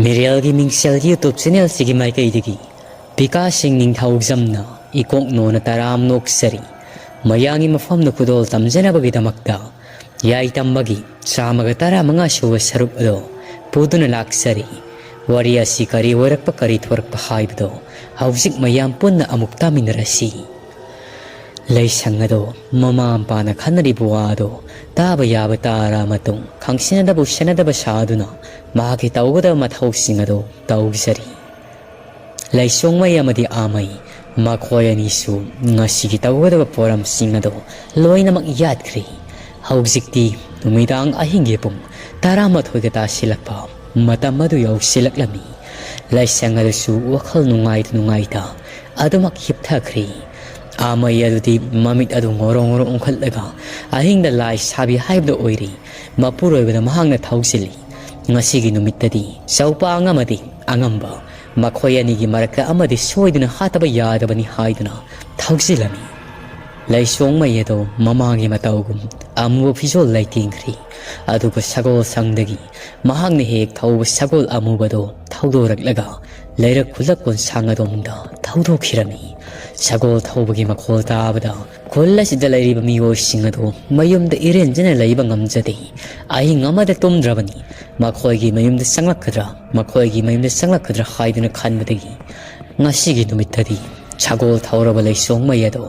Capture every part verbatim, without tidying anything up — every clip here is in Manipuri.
ꯃꯤꯔꯦꯜꯒꯤ ꯃꯤꯡꯁꯦꯜ YouTube ꯆꯦꯅꯦꯜꯁꯤꯒꯤ ꯃꯥꯏꯀꯩꯗꯒꯤ ꯕꯤꯀꯥꯁ ꯁꯤꯡ ꯅꯤꯡꯊꯧꯖꯝꯅ ꯏꯀꯣꯛ ꯅꯣꯟꯅ ꯇꯔꯥꯝ ꯅꯣꯛꯆꯔꯤ꯫ ꯃꯌꯥꯝꯒꯤ ꯃꯐꯝꯗ ꯈꯨꯗꯣꯜ ꯇꯝꯖꯅꯕꯒꯤꯗꯃꯛꯇ ꯌꯥꯏ ꯇꯝꯕꯒꯤ ꯆꯥꯝꯃꯒ ꯇꯔꯥꯃꯉꯥ ꯁꯨꯕ ꯁꯔꯨꯛ ꯑꯗꯣ ꯄꯨꯗꯨꯅ ꯂꯥꯛꯆꯔꯤ꯫ ꯋꯥꯔꯤ ꯑꯁꯤ ꯀꯔꯤ ꯑꯣꯏꯔꯛꯄ, ꯀꯔꯤ ꯊꯣꯔꯛꯄ ꯍꯥꯏꯕꯗꯣ ꯍꯧꯖꯤꯛ ꯃꯌꯥꯝ ꯄꯨꯟꯅ ꯑꯃꯨꯛ ꯇꯥꯃꯤꯟꯅꯔꯁꯤ꯫ ꯂꯩꯁꯪ ꯑꯗꯣ ꯃꯃꯥ ꯃꯄꯥꯅ ꯈꯟꯅꯔꯤꯕ ꯋꯥ ꯑꯗꯣ ꯇꯥꯕ ꯌꯥꯕ ꯇꯥꯔ ꯃꯇꯨꯡ, ꯈꯪꯁꯤꯟꯅꯗꯕ ꯎꯁꯤꯟꯅꯗꯕ ꯁꯥꯗꯨꯅ ꯃꯍꯥꯛꯀꯤ ꯇꯧꯒꯗꯕ ꯃꯊꯧꯁꯤꯡ ꯑꯗꯣ ꯇꯧꯖꯔꯤ꯫ ꯂꯩꯁꯣꯡꯃꯩ ꯑꯃꯗꯤ ꯑꯥꯃꯩ, ꯃꯈꯣꯏ ꯑꯅꯤꯁꯨ ꯉꯁꯤꯒꯤ ꯇꯧꯒꯗꯕ ꯄꯣꯔꯝꯁꯤꯡ ꯑꯗꯣ ꯂꯣꯏꯅꯃꯛ ꯌꯥꯠꯈ꯭ꯔꯦ꯫ ꯍꯧꯖꯤꯛꯇꯤ ꯅꯨꯃꯤꯗꯥꯡ ꯑꯍꯤꯡꯒꯤ ꯄꯨꯡ ꯇꯔꯥꯃꯥꯊꯣꯏꯒ ꯇꯥꯁꯤꯜꯂꯛꯄ ꯃꯇꯝ ꯑꯗꯨ ꯌꯧꯁꯤꯜꯂꯛꯂꯝꯃꯤ꯫ ꯂꯥꯏꯁꯪ ꯑꯗꯨꯁꯨ ꯋꯥꯈꯜ ꯅꯨꯡꯉꯥꯏꯇ ꯅꯨꯡꯉꯥꯏꯇ ꯑꯗꯨꯃꯛ ꯍꯤꯞꯊꯈ꯭ꯔꯦ꯫ ꯑꯥꯃꯩ ꯑꯗꯨꯗꯤ ꯃꯃꯤꯠ ꯑꯗꯨ ꯉꯣꯔꯣ ꯉꯣꯔꯣ ꯎꯪꯈꯠꯂꯒ ꯑꯍꯤꯡꯗ ꯂꯥꯏ ꯁꯥꯕꯤ ꯍꯥꯏꯕꯗꯨ ꯑꯣꯏꯔꯤ꯫ ꯃꯄꯨꯔꯣꯏꯕꯗ ꯃꯍꯥꯛꯅ ꯊꯧꯖꯤꯜꯂꯤ꯫ ꯉꯁꯤꯒꯤ ꯅꯨꯃꯤꯠꯇꯗꯤ ꯆꯧꯄꯥꯡ ꯑꯃꯗꯤ ꯑꯉꯝꯕ, ꯃꯈꯣꯏ ꯑꯅꯤꯒꯤ ꯃꯔꯛꯇ ꯑꯃꯗꯤ ꯁꯣꯏꯗꯅ ꯍꯥꯠꯇꯕ ꯌꯥꯗꯕꯅꯤ ꯍꯥꯏꯗꯨꯅ ꯊꯧꯖꯤꯜꯂꯝꯃꯤ꯫ ꯂꯩꯁꯣꯡꯃꯩ ꯑꯗꯣ ꯃꯃꯥꯡꯒꯤ ꯃꯇꯧꯒꯨꯝ ꯑꯃꯨꯕ ꯐꯤꯖꯣꯜ ꯂꯩꯇꯦꯡꯈ꯭ꯔꯤ꯫ ꯑꯗꯨꯒ ꯁꯒꯣꯜ ꯁꯪꯗꯒꯤ ꯃꯍꯥꯛꯅ ꯍꯦꯛ ꯊꯧꯕ ꯁꯒꯣꯜ ꯑꯃꯨꯕꯗꯣ ꯊꯧꯗꯣꯔꯛꯂꯒ ꯂꯩꯔꯛ ꯈꯨꯜꯂꯛ ꯀꯣꯟꯁꯥꯡ ꯑꯗꯣꯝꯗ ꯊꯧꯗꯣꯛꯈꯤꯔꯝꯃꯤ꯫ ꯁꯒꯣꯜ ꯊꯧꯕꯒꯤ ꯃꯈꯣꯜ ꯇꯥꯕꯗ ꯈꯨꯜ ꯑꯁꯤꯗ ꯂꯩꯔꯤꯕ ꯃꯤꯑꯣꯏꯁꯤꯡ ꯑꯗꯨ ꯃꯌꯨꯝꯗ ꯏꯔꯦꯟꯖꯅ ꯂꯩꯕ ꯉꯝꯖꯗꯦ꯫ ꯑꯍꯤꯡ ꯑꯃꯗ ꯇꯨꯝꯗ꯭ꯔꯕꯅꯤ꯫ ꯃꯈꯣꯏꯒꯤ ꯃꯌꯨꯝꯗ ꯆꯪꯂꯛꯀꯗ꯭ꯔꯥ, ꯃꯈꯣꯏꯒꯤ ꯃꯌꯨꯝꯗ ꯆꯪꯂꯛꯀꯗ꯭ꯔꯥ ꯍꯥꯏꯗꯨꯅ ꯈꯟꯕꯗꯒꯤ ꯉꯁꯤꯒꯤ ꯅꯨꯃꯤꯠꯇꯗꯤ ꯁꯒꯣꯜ ꯊꯧꯔꯕ ꯂꯩꯁꯣꯡꯃꯩ ꯑꯗꯣ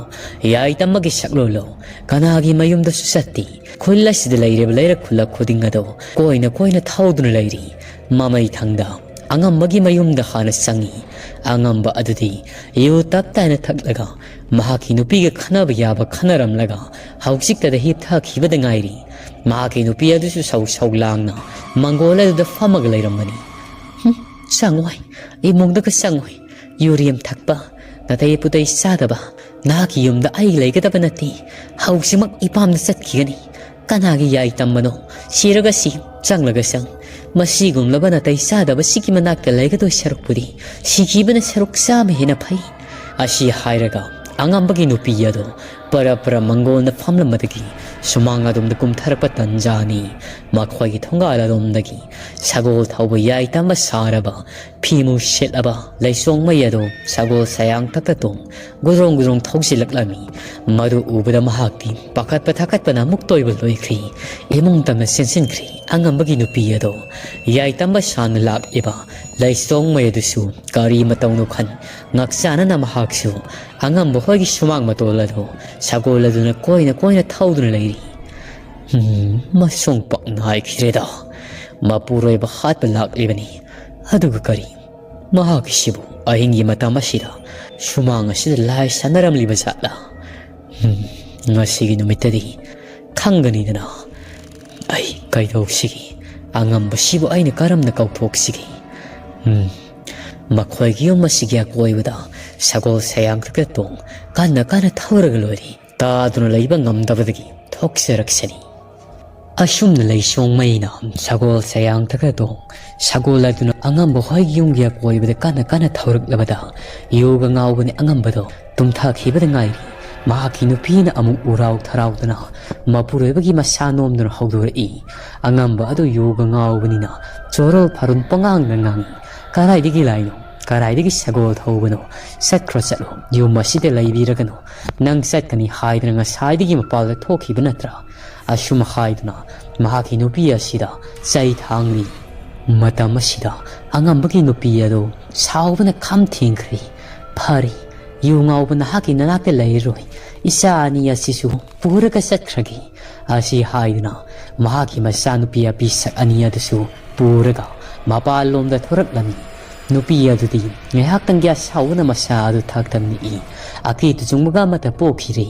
ꯌꯥꯏꯇꯝꯕꯒꯤ ꯁꯛꯂꯣꯜꯂꯣ ꯀꯅꯥꯒꯤ ꯃꯌꯨꯝꯗꯁꯨ ꯆꯠꯇꯦ꯫ ꯈꯨꯜ ꯑꯁꯤꯗ ꯂꯩꯔꯤꯕ ꯂꯩꯔꯛ ꯈꯨꯜꯂꯛ ꯈꯨꯗꯤꯡ ꯑꯗꯣ ꯀꯣꯏꯅ ꯀꯣꯏꯅ ꯊꯧꯗꯨꯅ ꯂꯩꯔꯤ꯫ ꯃꯃꯩ ꯊꯪꯗ ꯑꯉꯝꯕꯒꯤ ꯃꯌꯨꯝꯗ ꯍꯥꯟꯅ ꯆꯪꯉꯤ꯫ ꯑꯉꯝꯕ ꯑꯗꯨꯗꯤ ꯌꯨ ꯇꯞ ꯇꯥꯏꯅ ꯊꯛꯂꯒ ꯃꯍꯥꯛꯀꯤ ꯅꯨꯄꯤꯒ ꯈꯟꯅꯕ ꯌꯥꯕ ꯈꯟꯅꯔꯝꯂꯒ ꯍꯧꯖꯤꯛꯇꯗ ꯍꯤꯞꯊꯈꯤꯕꯗ ꯉꯥꯏꯔꯤ꯫ ꯃꯍꯥꯛꯀꯤ ꯅꯨꯄꯤ ꯑꯗꯨꯁꯨ ꯁꯧ ꯁꯧ ꯂꯥꯡꯅ ꯃꯪꯒꯣꯜ ꯑꯗꯨꯗ ꯐꯝꯃꯒ ꯂꯩꯔꯝꯕꯅꯤ꯫ "ꯍꯨꯝ, ꯆꯪꯉꯣꯏ, ꯏꯃꯨꯡꯗꯒ ꯆꯪꯉꯣꯏ꯫ ꯌꯨꯔꯦꯝ ꯊꯛꯄ, ꯅꯥꯇꯩ ꯄꯨꯇꯩ ꯆꯥꯗꯕ, ꯅꯍꯥꯛꯀꯤ ꯌꯨꯝꯗ ꯑꯩ ꯂꯩꯒꯗꯕ ꯅꯠꯇꯦ꯫ ꯍꯧꯖꯤꯛꯃꯛ ꯏꯄꯥꯝꯗ ꯆꯠꯈꯤꯒꯅꯤ꯫ ꯀꯅꯥꯒꯤ ꯌꯥꯏ ꯇꯝꯕꯅꯣ? ꯁꯤꯔꯒ ꯁꯤ, ꯆꯪꯂꯒ ꯆꯪ꯫ ꯃꯁꯤꯒꯨꯝꯂꯕ ꯅꯥꯇꯩ ꯆꯥꯗꯕ ꯁꯤꯒꯤ ꯃꯅꯥꯛꯇ ꯂꯩꯒꯗꯣꯏ ꯁꯔꯨꯛꯄꯨꯗꯤ ꯁꯤꯈꯤꯕꯅ ꯁꯔꯨꯛ ꯆꯥꯝꯃ ꯍꯦꯟꯅ ꯐꯩ"꯫ ꯑꯁꯤ ꯍꯥꯏꯔꯒ ꯑꯉꯝꯕꯒꯤ ꯅꯨꯄꯤ ꯑꯗꯣ ꯄꯔꯞ ꯄꯔꯞ ꯃꯪꯒꯣꯜꯅ ꯐꯝꯂꯝꯕꯗꯒꯤ ꯁꯨꯃꯥꯡ ꯑꯗꯣꯝꯗ ꯀꯨꯝꯊꯔꯛꯄ ꯇꯟꯖꯥꯅꯤ꯫ ꯃꯈꯣꯏꯒꯤ ꯊꯣꯡꯒꯥꯜ ꯑꯗꯣꯝꯗꯒꯤ ꯁꯒꯣꯜ ꯊꯧꯕ ꯌꯥꯏ ꯇꯝꯕ ꯁꯥꯔꯕ, ꯐꯤꯃꯨ ꯁꯦꯠꯂꯕ ꯂꯩꯁꯣꯡ ꯃꯩ ꯑꯗꯨ ꯁꯒꯣꯜ ꯁꯌꯥꯡ ꯊꯛꯇ ꯇꯣꯡ ꯒꯨꯗ꯭ꯔꯣꯡ ꯒꯨꯗ꯭ꯔꯣꯡ ꯊꯧꯖꯤꯜꯂꯛꯂꯝꯃꯤ꯫ ꯃꯗꯨ ꯎꯕꯗ ꯃꯍꯥꯛꯇꯤ ꯄꯥꯈꯠꯄ ꯊꯥꯀꯠꯄꯅ ꯑꯃꯨꯛ ꯇꯣꯏꯕ ꯂꯣꯏꯈ꯭ꯔꯤ꯫ ꯏꯃꯨꯡ ꯇꯝꯅ ꯆꯦꯟꯁꯤꯟꯈ꯭ꯔꯤ꯫ ꯑꯉꯝꯕꯒꯤ ꯅꯨꯄꯤ ꯑꯗꯣ ꯌꯥꯏ ꯇꯝꯕ ꯁꯥꯅ ꯂꯥꯛꯂꯤꯕ ꯂꯩꯁꯣꯡ ꯃꯩ ꯑꯗꯨꯁꯨ ꯀꯔꯤ ꯃꯇꯧꯅꯣ ꯈꯟ ꯉꯥꯛꯆꯥꯅꯅ ꯃꯍꯥꯛꯁꯨ ꯑꯉꯝꯕ ꯍꯣꯏꯒꯤ ꯁꯨꯃꯥꯡ ꯃꯇꯣꯜ ꯑꯗꯨ ꯁꯒꯣꯜ ꯑꯗꯨꯅ ꯀꯣꯏꯅ ꯀꯣꯏꯅ ꯊꯧꯗꯨꯅ ꯂꯩꯔꯤ꯫ "ꯎꯝ, ꯃꯁꯣꯡ ꯄꯥꯛ ꯅꯥꯏꯈꯤꯔꯦꯗ꯫ ꯃꯄꯨꯔꯣꯏꯕ ꯍꯥꯠꯄ ꯂꯥꯛꯂꯤꯕꯅꯤ꯫ ꯑꯗꯨꯒ ꯀꯔꯤ? ꯃꯍꯥꯛꯀꯤꯁꯤꯕꯨ ꯑꯍꯤꯡꯒꯤ ꯃꯇꯝ ꯑꯁꯤꯗ ꯁꯨꯃꯥꯡ ꯑꯁꯤꯗ ꯂꯥꯏ ꯁꯥꯟꯅꯔꯝꯂꯤꯕ ꯖꯥꯠꯂꯥ? ꯎꯝ, ꯉꯁꯤꯒꯤ ꯅꯨꯃꯤꯠꯇꯗꯤ ꯈꯪꯒꯅꯤꯗꯅ꯫ ꯑꯩ ꯀꯩꯗꯧꯁꯤꯒꯦ? ꯑꯉꯝꯕꯁꯤꯕꯨ ꯑꯩꯅ ꯀꯔꯝꯅ ꯀꯧꯊꯣꯛꯁꯤꯒꯦ? ꯎꯝ, ꯃꯈꯣꯏꯒꯤ ꯌꯨꯝ ꯑꯁꯤꯒꯤ ꯑꯀꯣꯏꯕꯗ ꯁꯒꯣꯜ ꯁꯌꯥꯡ ꯈꯛꯇ ꯇꯣꯡ ꯀꯟꯅ ꯀꯟꯅ ꯊꯧꯔꯒ ꯂꯣꯏꯔꯦ꯫ ꯇꯥꯗꯨꯅ ꯂꯩꯕ ꯉꯝꯗꯕꯗꯒꯤ ꯊꯣꯛꯆꯔꯛꯁꯅꯤ꯫" ꯑꯁꯨꯝꯅ ꯂꯩꯁꯣꯡ ꯃꯩꯅ ꯁꯒꯣꯜ ꯁꯌꯥꯡ ꯊꯛꯇ ꯇꯣꯡ ꯁꯒꯣꯜ ꯑꯗꯨꯅ ꯑꯉꯝꯕ ꯍꯣꯏꯒꯤ ꯌꯨꯝꯒꯤ ꯑꯀꯣꯏꯕꯗ ꯀꯟꯅ ꯀꯟꯅ ꯊꯧꯔꯛꯂꯕꯗ ꯌꯨꯒ ꯉꯥꯎꯕꯅꯤ ꯑꯉꯝꯕꯗꯣ ꯇꯨꯝꯊꯈꯤꯕꯗ ꯉꯥꯏꯔꯤ꯫ ꯃꯍꯥꯛꯀꯤ ꯅꯨꯄꯤꯅ ꯑꯃꯨꯛ ꯎꯔꯥꯎ ꯊꯔꯥꯎꯗꯅ ꯃꯄꯨꯔꯣꯏꯕꯒꯤ ꯃꯁꯥ ꯅꯣꯝꯗꯨꯅ ꯍꯧꯗꯣꯔꯛꯏ꯫ ꯑꯉꯝꯕ ꯑꯗꯨ ꯌꯨꯒ ꯉꯥꯎꯕꯅꯤꯅ ꯆꯣꯔꯣꯜ ꯐꯥꯔꯨꯟ ꯄꯉꯥꯡꯗ ꯉꯥꯡꯏ꯫ "ꯀꯗꯥꯏꯗꯒꯤ ꯂꯥꯏꯅꯣ? ꯀꯗꯥꯏꯗꯒꯤ ꯁꯒꯣꯜ ꯊꯧꯕꯅꯣ? ꯆꯠꯈ꯭ꯔꯣ, ꯆꯠꯂꯣ꯫ ꯌꯨꯝ ꯑꯁꯤꯗ ꯂꯩꯕꯤꯔꯒꯅꯨ꯫ ꯅꯪ ꯆꯠꯀꯅꯤ ꯍꯥꯏꯗꯅ ꯉꯁꯥꯏꯗꯒꯤ ꯃꯄꯥꯜꯗ ꯊꯣꯛꯈꯤꯕ ꯅꯠꯇ꯭ꯔꯥ?" ꯑꯁꯨꯝ ꯍꯥꯏꯗꯨꯅ ꯃꯍꯥꯛꯀꯤ ꯅꯨꯄꯤ ꯑꯁꯤꯗ ꯆꯩ ꯊꯥꯡꯂꯤ꯫ ꯃꯇꯝ ꯑꯁꯤꯗ ꯑꯉꯝꯕꯒꯤ ꯅꯨꯄꯤ ꯑꯗꯨ ꯁꯥꯎꯕꯅ ꯈꯝ ꯊꯦꯡꯈ꯭ꯔꯦ꯫ "ꯐꯔꯦ, ꯌꯨ ꯉꯥꯎꯕ ꯅꯍꯥꯛꯀꯤ ꯅꯅꯥꯛꯇ ꯂꯩꯔꯔꯣꯏ꯫ ꯏꯆꯥ ꯑꯅꯤ ꯑꯁꯤꯁꯨ ꯄꯨꯔꯒ ꯆꯠꯈ꯭ꯔꯒꯦ꯫" ꯑꯁꯤ ꯍꯥꯏꯗꯨꯅ ꯃꯍꯥꯛꯀꯤ ꯃꯆꯥꯅꯨꯄꯤ ꯑꯄꯤꯁꯛ ꯑꯅꯤ ꯑꯗꯨꯁꯨ ꯄꯨꯔꯒ ꯃꯄꯥꯟꯂꯣꯝꯗ ꯊꯣꯔꯛꯂꯝꯃꯤ꯫ ꯅꯨꯄꯤ ꯑꯗꯨꯗꯤ ꯉꯥꯏꯍꯥꯛꯇꯪꯒꯤ ꯑꯁꯥꯎꯕꯅ ꯃꯁꯥ ꯑꯗꯨ ꯊꯛꯇ ꯅꯤꯛꯏ꯫ ꯑꯀꯤ ꯇꯨꯖꯨꯡꯕꯒ ꯑꯃꯠꯇ ꯄꯣꯛꯈꯤꯔꯦ꯫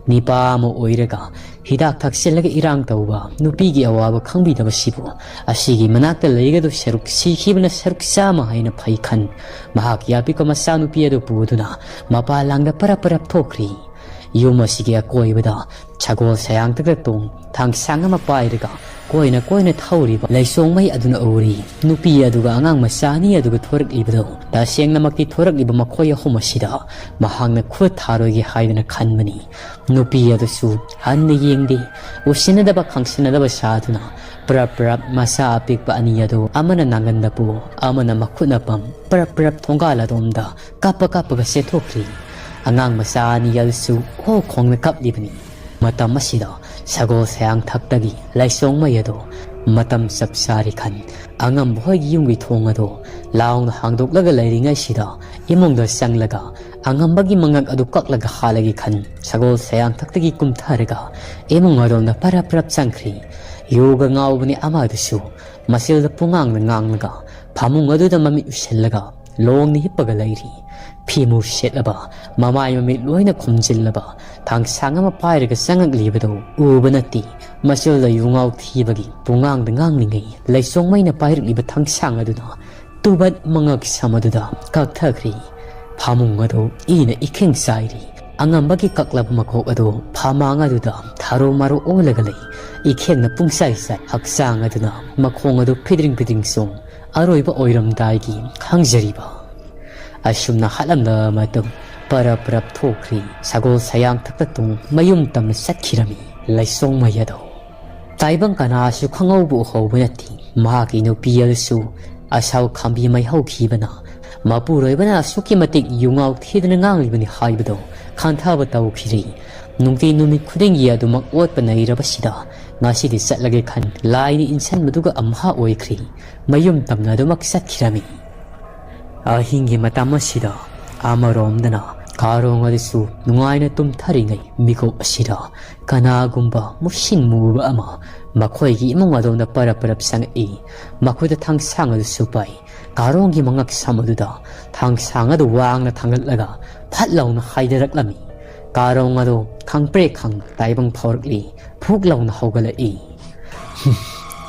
ꯅꯤꯄꯥ ꯑꯃ ꯑꯣꯏꯔꯒ ꯍꯤꯗꯥꯛ ꯊꯛꯆꯤꯜꯂꯒ ꯏꯔꯥꯡ ꯇꯧꯕ ꯅꯨꯄꯤꯒꯤ ꯑꯋꯥꯕ ꯈꯪꯕꯤꯗꯕꯁꯤꯕꯨ ꯑꯁꯤꯒꯤ ꯃꯅꯥꯛꯇ ꯂꯩꯒꯗꯧ ꯁꯔꯨꯛ ꯁꯤꯈꯤꯕꯅ ꯁꯔꯨꯛ ꯆꯥꯝꯃ ꯍꯥꯏꯅ ꯐꯩ ꯈꯟ ꯃꯍꯥꯛꯀꯤ ꯑꯄꯤꯛꯄ ꯃꯆꯥꯅꯨꯄꯤ ꯑꯗꯨ ꯄꯨꯗꯨꯅ ꯃꯄꯥꯟ ꯂꯥꯡꯗ ꯄꯔꯞ ꯄꯔꯞ ꯊꯣꯛꯈ꯭ꯔꯤ꯫ ꯌꯨꯝ ꯑꯁꯤꯒꯤ ꯑꯀꯣꯏꯕꯗ ꯁꯒꯣꯜ ꯁꯌꯥꯡꯊꯛꯇ ꯇꯣꯡ ꯊꯥꯡꯁꯥꯡ ꯑꯃ ꯄꯥꯏꯔꯒ ꯀꯣꯏꯅ ꯀꯣꯏꯅ ꯊꯧꯔꯤꯕ ꯂꯩꯁꯣꯡꯃꯩ ꯑꯗꯨꯅ ꯎꯔꯤ꯫ ꯅꯨꯄꯤ ꯑꯗꯨꯒ ꯑꯉꯥꯡ ꯃꯆꯥ ꯑꯅꯤ ꯑꯗꯨꯒ ꯊꯣꯔꯛꯂꯤꯕꯗꯨ ꯇꯁꯦꯡꯅꯃꯛꯇꯤ ꯊꯣꯔꯛꯂꯤꯕ ꯃꯈꯣꯏ ꯑꯍꯨꯝ ꯑꯁꯤꯗ ꯃꯍꯥꯛꯅ ꯈꯨꯠ ꯊꯥꯔꯣꯏꯒꯦ ꯍꯥꯏꯗꯨꯅ ꯈꯟꯕꯅꯤ꯫ ꯅꯨꯄꯤ ꯑꯗꯨꯁꯨ ꯍꯟꯅ ꯌꯦꯡꯗꯦ꯫ ꯎꯁꯤꯟꯅꯗꯕ ꯈꯪꯁꯤꯟꯅꯗꯕ ꯁꯥꯗꯨꯅ ꯄ꯭ꯔꯞ ꯄ꯭ꯔꯞ ꯃꯆꯥ ꯑꯄꯤꯛꯄ ꯑꯅꯤ ꯑꯗꯨ ꯑꯃꯅ ꯅꯥꯉꯟꯗ ꯄꯨ, ꯑꯃꯅ ꯃꯈꯨꯠꯅ ꯄꯝ, ꯄ꯭ꯔꯞ ꯄ꯭ꯔꯞ ꯊꯣꯡꯒꯥꯜ ꯑꯗꯣꯝꯗ ꯀꯞꯄ ꯀꯞꯄꯒ ꯆꯦꯟꯊꯣꯛꯈ꯭ꯔꯤ꯫ ꯑꯉꯥꯡ ꯃꯆꯥ ꯑꯅꯤ ꯑꯗꯨꯁꯨ ꯍꯣ ꯈꯣꯡꯅ ꯀꯞꯂꯤꯕꯅꯤ꯫ ꯃꯇꯝ ꯑꯁꯤꯗ ꯁꯒꯣꯜ ꯁꯌꯥꯡꯊꯛꯇꯒꯤ ꯂꯥꯏꯁꯣꯡꯃꯩ ꯑꯗꯣ ꯃꯇꯝ ꯆꯞ ꯆꯥꯔꯤ ꯈꯟ ꯑꯉꯝꯕ ꯍꯣꯏꯒꯤ ꯌꯨꯝꯒꯤ ꯊꯣꯡ ꯑꯗꯣ ꯂꯥꯎꯅ ꯍꯥꯡꯗꯣꯛꯂꯒ ꯂꯩꯔꯤꯉꯩꯁꯤꯗ ꯏꯃꯨꯡꯗ ꯆꯪꯂꯒ ꯑꯉꯝꯕꯒꯤ ꯃꯉꯛ ꯑꯗꯨ ꯀꯛꯂꯒ ꯍꯥꯠꯂꯒꯦ ꯈꯟ ꯁꯒꯣꯜ ꯁꯌꯥꯡꯊꯛꯇꯒꯤ ꯀꯨꯝꯊꯔꯒ ꯏꯃꯨꯡ ꯑꯗꯣꯝꯗ ꯄꯔꯞ ꯄꯔꯞ ꯆꯪꯈ꯭ꯔꯤ꯫ ꯌꯨꯒ ꯉꯥꯎꯕꯅꯤ ꯑꯃ ꯑꯗꯨꯁꯨ ꯃꯆꯤꯜꯗ ꯄꯨꯡꯉꯥꯡꯗ ꯉꯥꯡꯂꯒ ꯐꯃꯨꯡ ꯑꯗꯨꯗ ꯃꯃꯤꯠ ꯎꯏꯁꯤꯜꯂꯒ ꯂꯣꯡꯅ ꯍꯤꯞꯄꯒ ꯂꯩꯔꯤ꯫ ꯐꯤꯃꯨ ꯁꯦꯠꯂꯕ, ꯃꯃꯥꯏ ꯃꯃꯤꯠ ꯂꯣꯏꯅ ꯈꯨꯝꯖꯤꯜꯂꯕ ꯊꯥꯡꯁꯥꯡ ꯑꯃ ꯄꯥꯏꯔꯒ ꯆꯪꯉꯛꯂꯤꯕꯗꯨ ꯎꯕ ꯅꯠꯇꯦ꯫ ꯃꯆꯤꯜꯗ ꯌꯨꯉꯥꯎ ꯊꯤꯕꯒꯤ ꯄꯨꯡꯉꯥꯡꯗ ꯉꯥꯡꯂꯤꯉꯩ ꯂꯩꯁꯣꯡꯃꯩꯅ ꯄꯥꯏꯔꯛꯂꯤꯕ ꯊꯥꯡꯁꯥꯡ ꯑꯗꯨꯅ ꯇꯨꯕꯠ ꯃꯉꯛ ꯁꯝ ꯑꯗꯨꯗ ꯀꯛꯊꯈ꯭ꯔꯤ꯫ ꯐꯃꯨꯡ ꯑꯗꯨ ꯏꯅ ꯏꯈꯦꯡ ꯆꯥꯏꯔꯤ꯫ ꯑꯉꯝꯕꯒꯤ ꯀꯛꯂꯕ ꯃꯀꯣꯛ ꯑꯗꯨ ꯐꯃꯥꯡ ꯑꯗꯨꯗ ꯊꯥꯔꯣ ꯃꯥꯔꯣ ꯑꯣꯜꯂꯒ ꯂꯩ꯫ ꯏꯈꯦꯡꯅ ꯄꯨꯡꯆꯥꯏ ꯆꯥꯏ꯫ ꯍꯛꯆꯥꯡ ꯑꯗꯨꯅ ꯃꯈꯣꯡ ꯑꯗꯨ ꯐꯤꯗ꯭ꯔꯤꯡ ꯐꯤꯗ꯭ꯔꯤꯡ ꯆꯣꯡ꯫ ꯑꯔꯣꯏꯕ ꯑꯣꯏꯔꯝꯗꯥꯏꯒꯤ ꯈꯪꯖꯔꯤꯕ꯫ ꯑꯁꯨꯝꯅ ꯍꯥꯠꯂꯝꯂꯕ ꯃꯇꯨꯡ ꯄꯔꯞ ꯄꯔꯞ ꯊꯣꯛꯈ꯭ꯔꯤ ꯁꯒꯣꯜ ꯁꯌꯥꯡꯊꯛꯇ ꯇꯣꯡ ꯃꯌꯨꯝ ꯇꯝꯅ ꯆꯠꯈꯤꯔꯝꯃꯤ ꯂꯩꯁꯣꯡꯃꯩ ꯑꯗꯣ꯫ ꯇꯥꯏꯕꯪ ꯀꯅꯥꯁꯨ ꯈꯪꯍꯧꯕ ꯎꯍꯧꯕ ꯅꯠꯇꯦ꯫ ꯃꯍꯥꯛꯀꯤ ꯅꯨꯄꯤ ꯑꯗꯨꯁꯨ ꯑꯁꯥꯎ ꯈꯥꯝꯕꯤ ꯃꯩ ꯍꯧꯈꯤꯕꯅ ꯃꯄꯨꯔꯣꯏꯕꯅ ꯑꯁꯨꯛꯀꯤ ꯃꯇꯤꯛ ꯌꯨꯉꯥꯎ ꯊꯤꯗꯨꯅ ꯉꯥꯡꯂꯤꯕꯅꯤ ꯍꯥꯏꯕꯗꯣ ꯈꯟꯊꯕ ꯇꯧꯈꯤꯔꯤ꯫ ꯅꯨꯡꯇꯤ ꯅꯨꯃꯤꯠ ꯈꯨꯗꯤꯡꯒꯤ ꯑꯗꯨꯃꯛ ꯑꯣꯠꯄ ꯅꯩꯔꯕꯁꯤꯗ ꯉꯁꯤꯗꯤ ꯆꯠꯂꯒꯦ ꯈꯟ ꯂꯥꯏꯅ ꯏꯟꯁꯟꯕꯗꯨꯒ ꯑꯝꯍꯥ ꯑꯣꯏꯈ꯭ꯔꯤ꯫ ꯃꯌꯨꯝ ꯇꯝꯅ ꯑꯗꯨꯃꯛ ꯆꯠꯈꯤꯔꯝꯃꯤ꯫ ꯑꯍꯤꯡꯒꯤ ꯃꯇꯝ ꯑꯁꯤꯗ ꯑꯃꯔꯣꯝꯗꯅ ꯀꯥꯔꯣꯡ ꯑꯗꯨꯁꯨ ꯅꯨꯡꯉꯥꯏꯅ ꯇꯨꯝꯊꯔꯤꯉꯩ ꯃꯤꯀꯨꯞ ꯑꯁꯤꯗ ꯀꯅꯥꯒꯨꯝꯕ ꯃꯨꯁꯤꯟ ꯃꯨꯕ ꯑꯃ ꯃꯈꯣꯏꯒꯤ ꯏꯃꯨꯡ ꯑꯗꯣꯝꯗ ꯄꯔꯞ ꯄꯔꯞ ꯆꯪꯉꯛꯏ꯫ ꯃꯈꯨꯠꯇ ꯊꯥꯡꯁꯥꯡ ꯑꯗꯨꯁꯨ ꯄꯥꯏ꯫ ꯀꯥꯔꯣꯡꯒꯤ ꯃꯉꯛ ꯁꯝ ꯑꯗꯨꯗ ꯊꯥꯡꯁꯥꯡ ꯑꯗꯨ ꯋꯥꯡꯅ ꯊꯥꯡꯒꯠꯂꯒ ꯐꯠ ꯂꯥꯎꯅ ꯍꯥꯏꯗꯔꯛꯂꯝꯃꯤ꯫ ꯀꯥꯔꯣꯡ ꯑꯗꯨ ꯈꯪꯄ꯭ꯔꯦꯛ ꯈꯪ ꯇꯥꯏꯕꯪ ꯐꯥꯎꯔꯛꯂꯤ꯫ ꯐꯨꯛ ꯂꯥꯎꯅ ꯍꯧꯒꯠꯂꯛꯏ꯫ "ꯍꯨꯝ,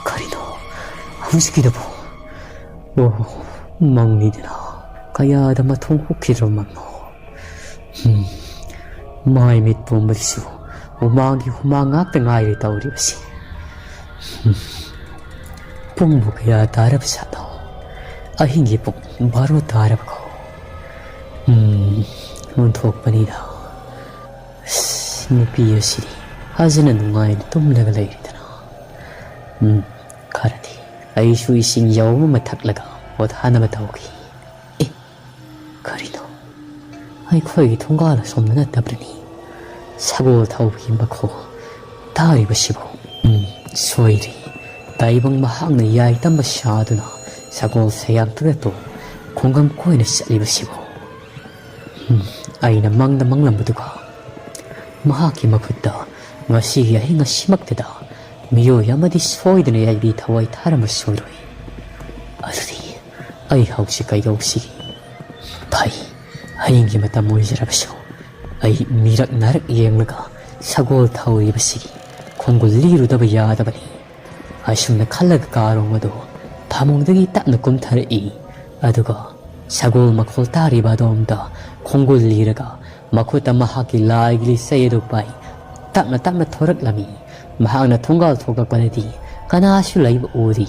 ꯀꯔꯤꯅꯣ ꯍꯧꯖꯤꯛꯀꯤꯗꯨꯕꯨ? ꯑꯣ, ꯃꯪꯅꯤꯗꯅ꯫ ꯀꯌꯥꯗ ꯃꯊꯣꯡ ꯍꯨꯛꯈꯤꯗ꯭ꯔꯕ ꯃꯪꯅꯣ? ꯍꯨꯝ, ꯃꯥꯏ ꯃꯤꯠ ꯄꯨꯝꯕꯗꯁꯨ ꯍꯨꯃꯥꯡꯒꯤ ꯍꯨꯃꯥꯡ ꯉꯥꯛꯇ ꯉꯥꯏꯔꯦ ꯇꯧꯔꯤꯕꯁꯤ꯫ ꯍꯨꯝ꯫ ꯄꯨꯡꯕꯨ ꯀꯌꯥ ꯇꯥꯔꯕ ꯖꯥꯠꯅꯣ? ꯑꯍꯤꯡꯒꯤ ꯄꯨꯡ ꯕꯥꯔꯣ ꯇꯥꯔꯕꯀꯣ? ꯎꯝ, ꯑꯣꯟꯊꯣꯛꯄꯅꯤꯗ꯫ ꯑꯁ, ꯅꯨꯄꯤ ꯑꯁꯤꯗꯤ ꯐꯖꯅ ꯅꯨꯡꯉꯥꯏꯅ ꯇꯨꯝꯂꯒ ꯂꯩꯔꯤꯗꯅ꯫ ꯎꯝ, ꯈꯔꯗꯤ ꯑꯩꯁꯨ ꯏꯁꯤꯡ ꯌꯥꯎꯕ ꯑꯃ ꯊꯛꯂꯒ ꯄꯣꯊꯥꯅꯕ ꯇꯧꯈꯤ꯫ ꯑꯦ, ꯀꯔꯤꯅꯣ? ꯑꯩꯈꯣꯏꯒꯤ ꯊꯣꯡꯒꯥꯜ ꯑꯁꯣꯝꯗ ꯅꯠꯇꯕ꯭ꯔꯅꯤ? ꯁꯒꯣꯜ ꯊꯧꯕꯒꯤ ꯃꯈꯣꯜ ꯇꯥꯔꯤꯕꯁꯤꯕꯨ? ꯎꯝ, ꯁꯣꯏꯔꯦ꯫ ꯇꯥꯏꯕꯪ ꯃꯍꯥꯛꯅ ꯌꯥꯏ ꯇꯝꯕ ꯁꯥꯗꯨꯅ ꯁꯒꯣꯜ ꯁꯌꯥꯡ ꯇꯨꯔꯦꯠꯇꯨ ꯈꯨꯡꯒꯪ ꯀꯣꯏꯅ ꯆꯠꯂꯤꯕꯁꯤꯕꯨ? ꯎꯝ, ꯑꯩꯅ ꯃꯪꯗ ꯃꯪꯂꯝꯕꯗꯨꯒ ꯃꯍꯥꯛꯀꯤ ꯃꯈꯨꯠꯇ ꯉꯁꯤꯒꯤ ꯑꯍꯤꯡ ꯑꯁꯤꯃꯛꯇꯗ ꯃꯤꯑꯣꯏ ꯑꯃꯗꯤ ꯁꯣꯏꯗꯅ ꯌꯥꯏꯕꯤ ꯊꯋꯥꯏ ꯊꯥꯔꯝꯕ ꯁꯣꯏꯔꯣꯏ꯫ ꯑꯗꯨꯗꯤ ꯑꯩ ꯍꯧꯖꯤꯛ ꯀꯩꯗꯧꯁꯤꯒꯦ? ꯐꯩ, ꯍꯌꯦꯡꯒꯤ ꯃꯇꯝ ꯑꯣꯏꯖꯔꯕꯁꯨ ꯑꯩ ꯃꯤꯔꯛ ꯅꯥꯔꯛ ꯌꯦꯡꯂꯒ ꯁꯒꯣꯜ ꯊꯧꯔꯤꯕꯁꯤꯒꯤ ꯈꯣꯡꯒꯨꯜ ꯂꯤꯔꯨꯗꯕ ꯌꯥꯗꯕꯅꯤ꯫ ꯑꯁꯨꯝꯅ ꯈꯜꯂꯒ ꯀꯥꯔꯣꯡ ꯑꯗꯨ ꯐꯃꯨꯡꯗꯒꯤ ꯇꯞꯅ ꯀꯨꯝꯊꯔꯛꯏ꯫ ꯑꯗꯨꯒ ꯁꯒꯣꯜ ꯃꯈꯣꯜ ꯇꯥꯔꯤꯕ ꯑꯗꯣꯝꯗ ꯈꯣꯡꯒꯨꯜ ꯂꯤꯔꯒ ꯃꯈꯨꯠꯇ ꯃꯍꯥꯛꯀꯤ ꯂꯥꯏꯒꯤ ꯂꯤꯆꯩ ꯑꯗꯨ ꯄꯥꯏ ꯇꯞꯅ ꯇꯞꯅ ꯊꯣꯔꯛꯂꯝꯃꯤ꯫ ꯃꯍꯥꯛꯅ ꯊꯣꯡꯒꯥꯜ ꯊꯣꯛꯂꯛꯄꯗꯗꯤ ꯀꯅꯥꯁꯨ ꯂꯩꯕ ꯎꯗꯦ꯫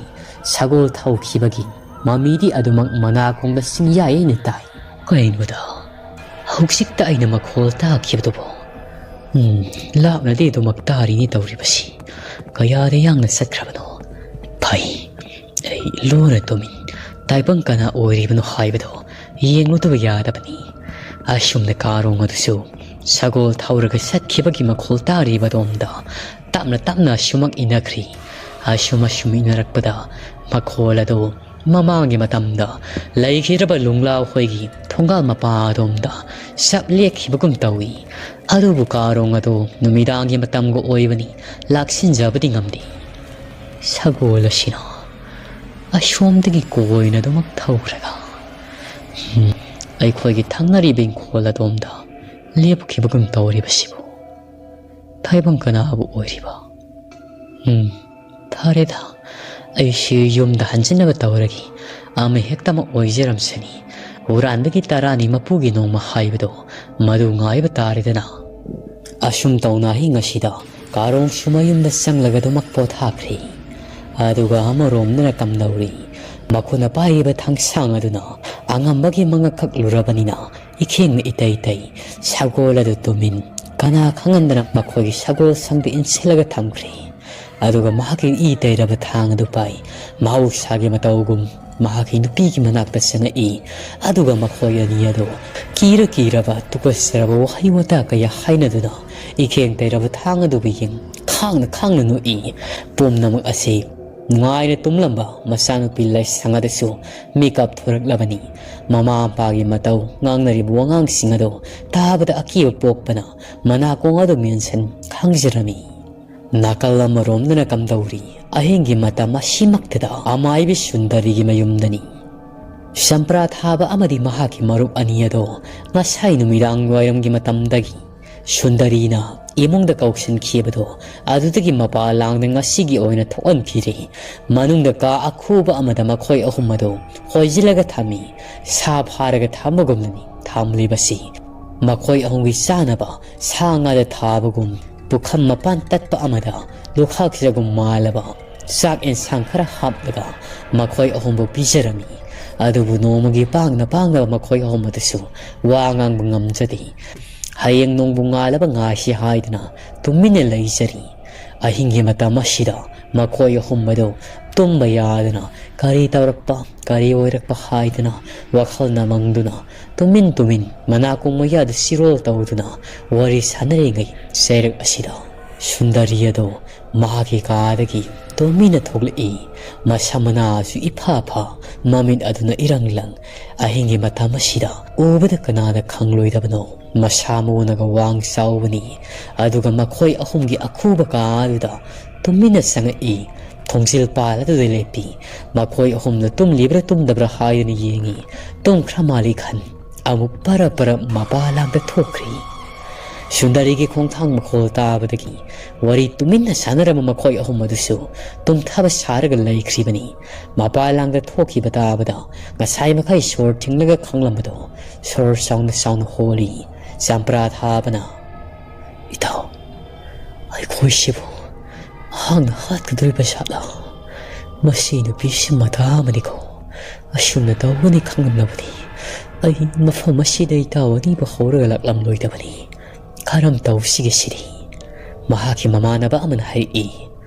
ꯁꯒꯣꯜ ꯊꯧꯈꯤꯕꯒꯤ ꯃꯃꯤꯗꯤ ꯑꯗꯨꯃꯛ ꯃꯅꯥꯀꯣꯡꯗ ꯆꯤꯡꯌꯥꯏ ꯑꯣꯏꯅ ꯇꯥꯏ꯫ ꯀꯩꯅꯣꯗ, ꯍꯧꯖꯤꯛꯇ ꯑꯩꯅ ꯃꯈꯣꯜ ꯇꯥꯈꯤꯕꯗꯨꯕꯨ? ꯎꯝ, ꯂꯥꯞꯅꯗꯤ ꯑꯗꯨꯃꯛ ꯇꯥꯔꯤꯅꯤ ꯇꯧꯔꯤꯕꯁꯤ꯫ ꯀꯌꯥꯗ ꯌꯥꯡꯅ ꯆꯠꯈ꯭ꯔꯕꯅꯣ? ꯐꯩ, ꯑꯩ ꯂꯨꯅ ꯇꯨꯃꯤꯟ ꯇꯥꯏꯕꯪ ꯀꯅꯥ ꯑꯣꯏꯔꯤꯕꯅꯣ ꯍꯥꯏꯕꯗꯣ ꯌꯦꯡꯂꯨꯗꯕ ꯌꯥꯗꯕꯅꯤ꯫ ꯑꯁꯨꯝꯅ ꯀꯥꯔꯣꯡ ꯑꯗꯨꯁꯨ ꯁꯒꯣꯜ ꯊꯧꯔꯒ ꯆꯠꯈꯤꯕꯒꯤ ꯃꯈꯣꯜ ꯇꯥꯔꯤꯕ ꯑꯗꯣꯝꯗ ꯇꯞꯅ ꯇꯞꯅ ꯑꯁꯨꯃꯛ ꯏꯟꯅꯈ꯭ꯔꯤ꯫ ꯑꯁꯨꯝ ꯑꯁꯨꯝ ꯏꯟꯅꯔꯛꯄꯗ ꯃꯈꯣꯜ ꯑꯗꯨ ꯃꯃꯥꯡꯒꯤ ꯃꯇꯝꯗ ꯂꯩꯈꯤꯗ꯭ꯔꯕ ꯂꯨꯡꯂꯥꯎ ꯍꯣꯏꯒꯤ ꯊꯣꯡꯒꯥꯜ ꯃꯄꯥ ꯑꯗꯣꯝꯗ ꯆꯞ ꯂꯦꯛꯈꯤꯕꯒꯨꯝ ꯇꯧꯏ꯫ ꯑꯗꯨꯕꯨ ꯀꯥꯔꯣꯡ ꯑꯗꯨ ꯅꯨꯃꯤꯗꯥꯡꯒꯤ ꯃꯇꯝꯒ ꯑꯣꯏꯕꯅꯤ, ꯂꯥꯛꯁꯤꯟꯖꯕꯗꯤ ꯉꯝꯗꯦ꯫ ꯁꯒꯣꯜ ꯑꯁꯤꯅ ꯑꯁꯣꯝꯗꯒꯤ ꯀꯣꯏꯅ ꯑꯗꯨꯃꯛ ꯊꯧꯔꯒ, ꯎꯝ, ꯑꯩꯈꯣꯏꯒꯤ ꯊꯪꯅꯔꯤꯕ ꯏꯪꯈꯣꯜ ꯑꯗꯣꯝꯗ ꯂꯦꯞꯈꯤꯕꯒꯨꯝ ꯇꯧꯔꯤꯕꯁꯤꯕꯨ ꯇꯥꯏꯕꯪ ꯀꯅꯥꯕꯨ ꯑꯣꯏꯔꯤꯕ? ꯎꯝ, ꯐꯔꯦꯗ, ꯑꯩꯁꯤ ꯌꯨꯝꯗ ꯍꯟꯖꯤꯟꯅꯕ ꯇꯧꯔꯒꯦ꯫ ꯑꯃ ꯍꯦꯛꯇꯃꯛ ꯑꯣꯏꯖꯔꯝꯁꯅꯤ꯫ ꯍꯨꯔꯥꯟꯕꯒꯤ ꯇꯔꯥꯅꯤ ꯃꯄꯨꯒꯤ ꯅꯣꯡꯃ ꯍꯥꯏꯕꯗꯣ ꯃꯗꯨ ꯉꯥꯏꯕ ꯇꯥꯔꯦꯗꯅ꯫ ꯑꯁꯨꯝ ꯇꯧꯅ ꯑꯍꯤꯡ ꯑꯁꯤꯗ ꯀꯥꯔꯣꯡꯁꯨ ꯃꯌꯨꯝꯗ ꯆꯪꯂꯒ ꯑꯗꯨꯃꯛ ꯄꯣꯊꯥꯈ꯭ꯔꯦ꯫ ꯑꯗꯨꯒ ꯑꯃꯔꯣꯝꯗꯅ ꯀꯝꯗꯧꯔꯤ, ꯃꯈꯨꯠꯅ ꯄꯥꯏꯔꯤꯕ ꯊꯥꯡꯁꯥꯡ ꯑꯗꯨꯅ ꯑꯉꯝꯕꯒꯤ ꯃꯉꯛ ꯀꯛꯂꯨꯔꯕꯅꯤꯅ ꯏꯈꯦꯡꯅ ꯏꯇꯩ ꯇꯩ꯫ ꯁꯒꯣꯜ ꯑꯗꯨ ꯇꯨꯃꯤꯟ, ꯀꯅꯥ ꯈꯪꯍꯟꯗꯅ ꯃꯈꯣꯏꯒꯤ ꯁꯒꯣꯜ ꯁꯪꯗ ꯏꯟꯁꯤꯜꯂꯒ ꯊꯝꯈ꯭ꯔꯦ꯫ ꯑꯗꯨꯒ ꯃꯍꯥꯛꯀꯤ ꯏ ꯇꯩꯔꯕ ꯊꯥꯡ ꯑꯗꯨ ꯄꯥꯏ꯫ ꯃꯍꯧꯁꯥꯒꯤ ꯃꯇꯧꯒꯨꯝ ꯃꯍꯥꯛꯀꯤ ꯅꯨꯄꯤꯒꯤ ꯃꯅꯥꯛꯇ ꯆꯪꯉꯛꯏ꯫ ꯑꯗꯨꯒ ꯃꯈꯣꯏ ꯑꯅꯤ ꯑꯗꯨ ꯀꯤꯔ ꯀꯤꯔꯕ ꯇꯨꯀꯠꯆꯔꯕ ꯋꯥꯍꯩ ꯋꯥꯇꯥ ꯀꯌꯥ ꯍꯥꯏꯅꯗꯨꯅ ꯏꯈꯦꯡ ꯇꯩꯔꯕ ꯊꯥꯡ ꯑꯗꯨꯕꯨ ꯌꯦꯡ ꯈꯥꯡꯅ ꯈꯥꯡꯅ ꯅꯣꯛꯏ꯫ ꯄꯨꯝꯅꯃꯛ ꯑꯁꯤ ꯅꯨꯡꯉꯥꯏꯅ ꯇꯨꯝꯂꯝꯕ ꯃꯆꯥꯅꯨꯄꯤ ꯂꯥꯏꯁꯪ ꯑꯗꯨꯁꯨ ꯃꯤꯀꯞ ꯊꯣꯔꯛꯂꯕꯅꯤ꯫ ꯃꯃꯥ ꯃꯄꯥꯒꯤ ꯃꯇꯧ ꯉꯥꯡꯅꯔꯤꯕ ꯋꯥꯉꯥꯡꯁꯤꯡ ꯑꯗꯨ ꯇꯥꯕꯗ ꯑꯀꯤꯕ ꯄꯣꯛꯄꯅ ꯃꯅꯥꯀꯣꯡ ꯑꯗꯨ ꯃꯦꯟꯁꯤꯟ ꯈꯥꯡꯖꯔꯝꯃꯤ꯫ ꯅꯥꯀꯜ ꯑꯃꯔꯣꯝꯗꯅ ꯀꯝꯗꯧꯔꯤ? ꯑꯍꯤꯡꯒꯤ ꯃꯇꯝ ꯑꯁꯤꯃꯛꯇꯗ ꯑꯃꯥꯏꯕꯤ ꯁꯨꯟꯗꯔꯤꯒꯤ ꯃꯌꯨꯝꯗꯅꯤ꯫ ꯆꯝꯄ꯭ꯔꯥ ꯊꯥꯕ ꯑꯃꯗꯤ ꯃꯍꯥꯛꯀꯤ ꯃꯔꯨꯞ ꯑꯅꯤ ꯑꯗꯣ ꯉꯁꯥꯏ ꯅꯨꯃꯤꯗꯥꯡ ꯋꯥꯏꯔꯝꯒꯤ ꯃꯇꯝꯗꯒꯤ ꯁꯨꯟꯗꯔꯤꯅ ꯏꯃꯨꯡꯗ ꯀꯧꯁꯤꯟꯈꯤꯕꯗꯣ ꯑꯗꯨꯗꯒꯤ ꯃꯄꯥ ꯂꯥꯡꯗ ꯉꯁꯤꯒꯤ ꯑꯣꯏꯅ ꯊꯣꯛꯍꯟꯈꯤꯔꯦ꯫ ꯃꯅꯨꯡꯗ ꯀꯥ ꯑꯈꯨꯕ ꯑꯃꯗ ꯃꯈꯣꯏ ꯑꯍꯨꯝ ꯑꯗꯣ ꯍꯣꯏꯖꯤꯜꯂꯒ ꯊꯝꯃꯤ꯫ ꯁꯥ ꯐꯥꯔꯒ ꯊꯝꯕꯒꯨꯝꯅꯅꯤ ꯊꯝꯂꯤꯕꯁꯤ꯫ ꯃꯈꯣꯏ ꯑꯍꯨꯝꯒꯤ ꯆꯥꯅꯕ ꯁꯥ ꯉꯥꯗ ꯊꯥꯕꯒꯨꯝ ꯄꯨꯈꯝ ꯃꯄꯥꯟ ꯇꯠꯄ ꯑꯃꯗ ꯂꯨꯈꯥꯛ ꯆꯒꯨꯝ ꯃꯥꯜꯂꯕ ꯆꯥꯛ ꯑꯦꯟꯁꯥꯡ ꯈꯔ ꯍꯥꯞꯂꯒ ꯃꯈꯣꯏ ꯑꯍꯨꯝꯕꯨ ꯄꯤꯖꯔꯝꯃꯤ꯫ ꯑꯗꯨꯕꯨ ꯅꯣꯡꯃꯒꯤ ꯄꯥꯡꯅ ꯄꯥꯡꯅꯕ ꯃꯈꯣꯏ ꯑꯍꯨꯝ ꯑꯗꯨꯁꯨ ꯋꯥ ꯉꯥꯡꯕ ꯉꯝꯖꯗꯦ꯫ ꯍꯌꯦꯡ ꯅꯣꯡꯕꯨ ꯉꯥꯜꯂꯕ ꯉꯥꯏꯁꯤ ꯍꯥꯏꯗꯨꯅ ꯇꯨꯃꯤꯟꯅ ꯂꯩꯖꯔꯤ꯫ ꯑꯍꯤꯡꯒꯤ ꯃꯇꯝ ꯑꯁꯤꯗ ꯃꯈꯣꯏ ꯑꯍꯨꯝ ꯑꯗꯨ ꯇꯨꯝꯕ ꯌꯥꯗꯅ ꯀꯔꯤ ꯇꯧꯔꯛꯄ ꯀꯔꯤ ꯑꯣꯏꯔꯛꯄ ꯍꯥꯏꯗꯨꯅ ꯋꯥꯈꯜꯅ ꯃꯪꯗꯨꯅ ꯇꯨꯃꯤꯟ ꯇꯨꯃꯤꯟ ꯃꯅꯥꯀꯣꯡ ꯃꯌꯥꯗ ꯁꯤꯔꯣꯜ ꯇꯧꯗꯨꯅ ꯋꯥꯔꯤ ꯁꯥꯟꯅꯔꯤꯉꯩ ꯆꯩꯔꯛ ꯑꯁꯤꯗ ꯁꯨꯟꯗꯔꯤ ꯑꯗꯣ ꯃꯍꯥꯛꯀꯤ ꯀꯥꯗꯒꯤ ꯇꯨꯃꯤꯟꯅ ꯊꯣꯛꯂꯛꯏ꯫ ꯃꯁꯝ ꯃꯅꯥꯁꯨ ꯏꯐꯥ ꯐꯥ, ꯃꯃꯤꯠ ꯑꯗꯨꯅ ꯏꯔꯪ ꯂꯪ꯫ ꯑꯍꯤꯡꯒꯤ ꯃꯇꯝ ꯑꯁꯤꯗ ꯎꯕꯗ ꯀꯅꯥꯅ ꯈꯪꯂꯣꯏꯗꯕꯅꯣ? ꯃꯁꯥ ꯃꯎꯅꯒ ꯋꯥꯡ ꯆꯥꯎꯕꯅꯤ꯫ ꯑꯗꯨꯒ ꯃꯈꯣꯏ ꯑꯍꯨꯝꯒꯤ ꯑꯈꯨꯕ ꯀꯥ ꯑꯗꯨꯗ ꯇꯨꯃꯤꯟꯅ ꯆꯪꯉꯛꯏ꯫ ꯊꯣꯡꯖꯤꯜ ꯄꯥꯜ ꯑꯗꯨꯗ ꯂꯦꯞꯄꯤ꯫ ꯃꯈꯣꯏ ꯑꯍꯨꯝꯅ ꯇꯨꯝꯂꯤꯕ꯭ꯔꯥ ꯇꯨꯝꯗꯕ꯭ꯔꯥ ꯍꯥꯏꯗꯨꯅ ꯌꯦꯡꯉꯤ꯫ ꯇꯨꯝꯈ꯭ꯔ ꯃꯥꯜꯂꯤ ꯈꯟ ꯑꯃꯨꯛ ꯄꯔꯞ ꯄꯔꯞ ꯃꯄꯥ ꯂꯥꯡꯗ ꯊꯣꯛꯈ꯭ꯔꯤ꯫ ꯁꯨꯟꯗꯔꯤꯒꯤ ꯈꯣꯡꯊꯥꯡ ꯃꯈꯣꯜ ꯇꯥꯕꯗꯒꯤ ꯋꯥꯔꯤ ꯇꯨꯃꯤꯟꯅ ꯁꯥꯟꯅꯔꯝꯕ ꯃꯈꯣꯏ ꯑꯍꯨꯝ ꯑꯗꯨꯁꯨ ꯇꯨꯝꯊꯕ ꯁꯥꯔꯒ ꯂꯩꯈ꯭ꯔꯤꯕꯅꯤ꯫ ꯃꯄꯥ ꯂꯥꯡꯗ ꯊꯣꯛꯈꯤꯕ ꯇꯥꯕꯗ ꯉꯁꯥꯏ ꯃꯈꯩ ꯁꯣꯔ ꯊꯤꯡꯂꯒ ꯈꯪꯂꯝꯕꯗꯣ ꯁꯣꯔ ꯆꯥꯎꯅ ꯆꯥꯎꯅ ꯍꯣꯜꯂꯤ꯫ ꯆꯝꯄ꯭ꯔꯥ ꯊꯥꯕꯅ "ꯏꯇꯥꯎ, ꯑꯩꯈꯣꯏꯁꯤꯕꯨ ꯃꯍꯥꯛꯅ ꯍꯥꯠꯀꯗꯧꯔꯤꯕ ꯖꯥꯠꯂ? ꯃꯁꯤ ꯅꯨꯄꯤꯁꯤ ꯃꯇꯥ ꯑꯃꯅꯤꯀꯣ꯫ ꯑꯁꯨꯝꯅ ꯇꯧꯒꯅꯤ ꯈꯪꯂꯝꯂꯕꯗꯤ ꯑꯩ ꯃꯐꯝ ꯑꯁꯤꯗ ꯏꯇꯥꯎ ꯑꯅꯤꯕꯨ ꯍꯧꯔꯒ ꯂꯥꯛꯂꯝꯂꯣꯏꯗꯕꯅꯤ꯫ ꯀꯔꯝ ꯇꯧꯁꯤꯒꯦ ꯁꯤꯗꯤ?" ꯃꯍꯥꯛꯀꯤ ꯃꯃꯥꯟꯅꯕ ꯑꯃꯅ ꯍꯥꯏꯔꯛꯏ,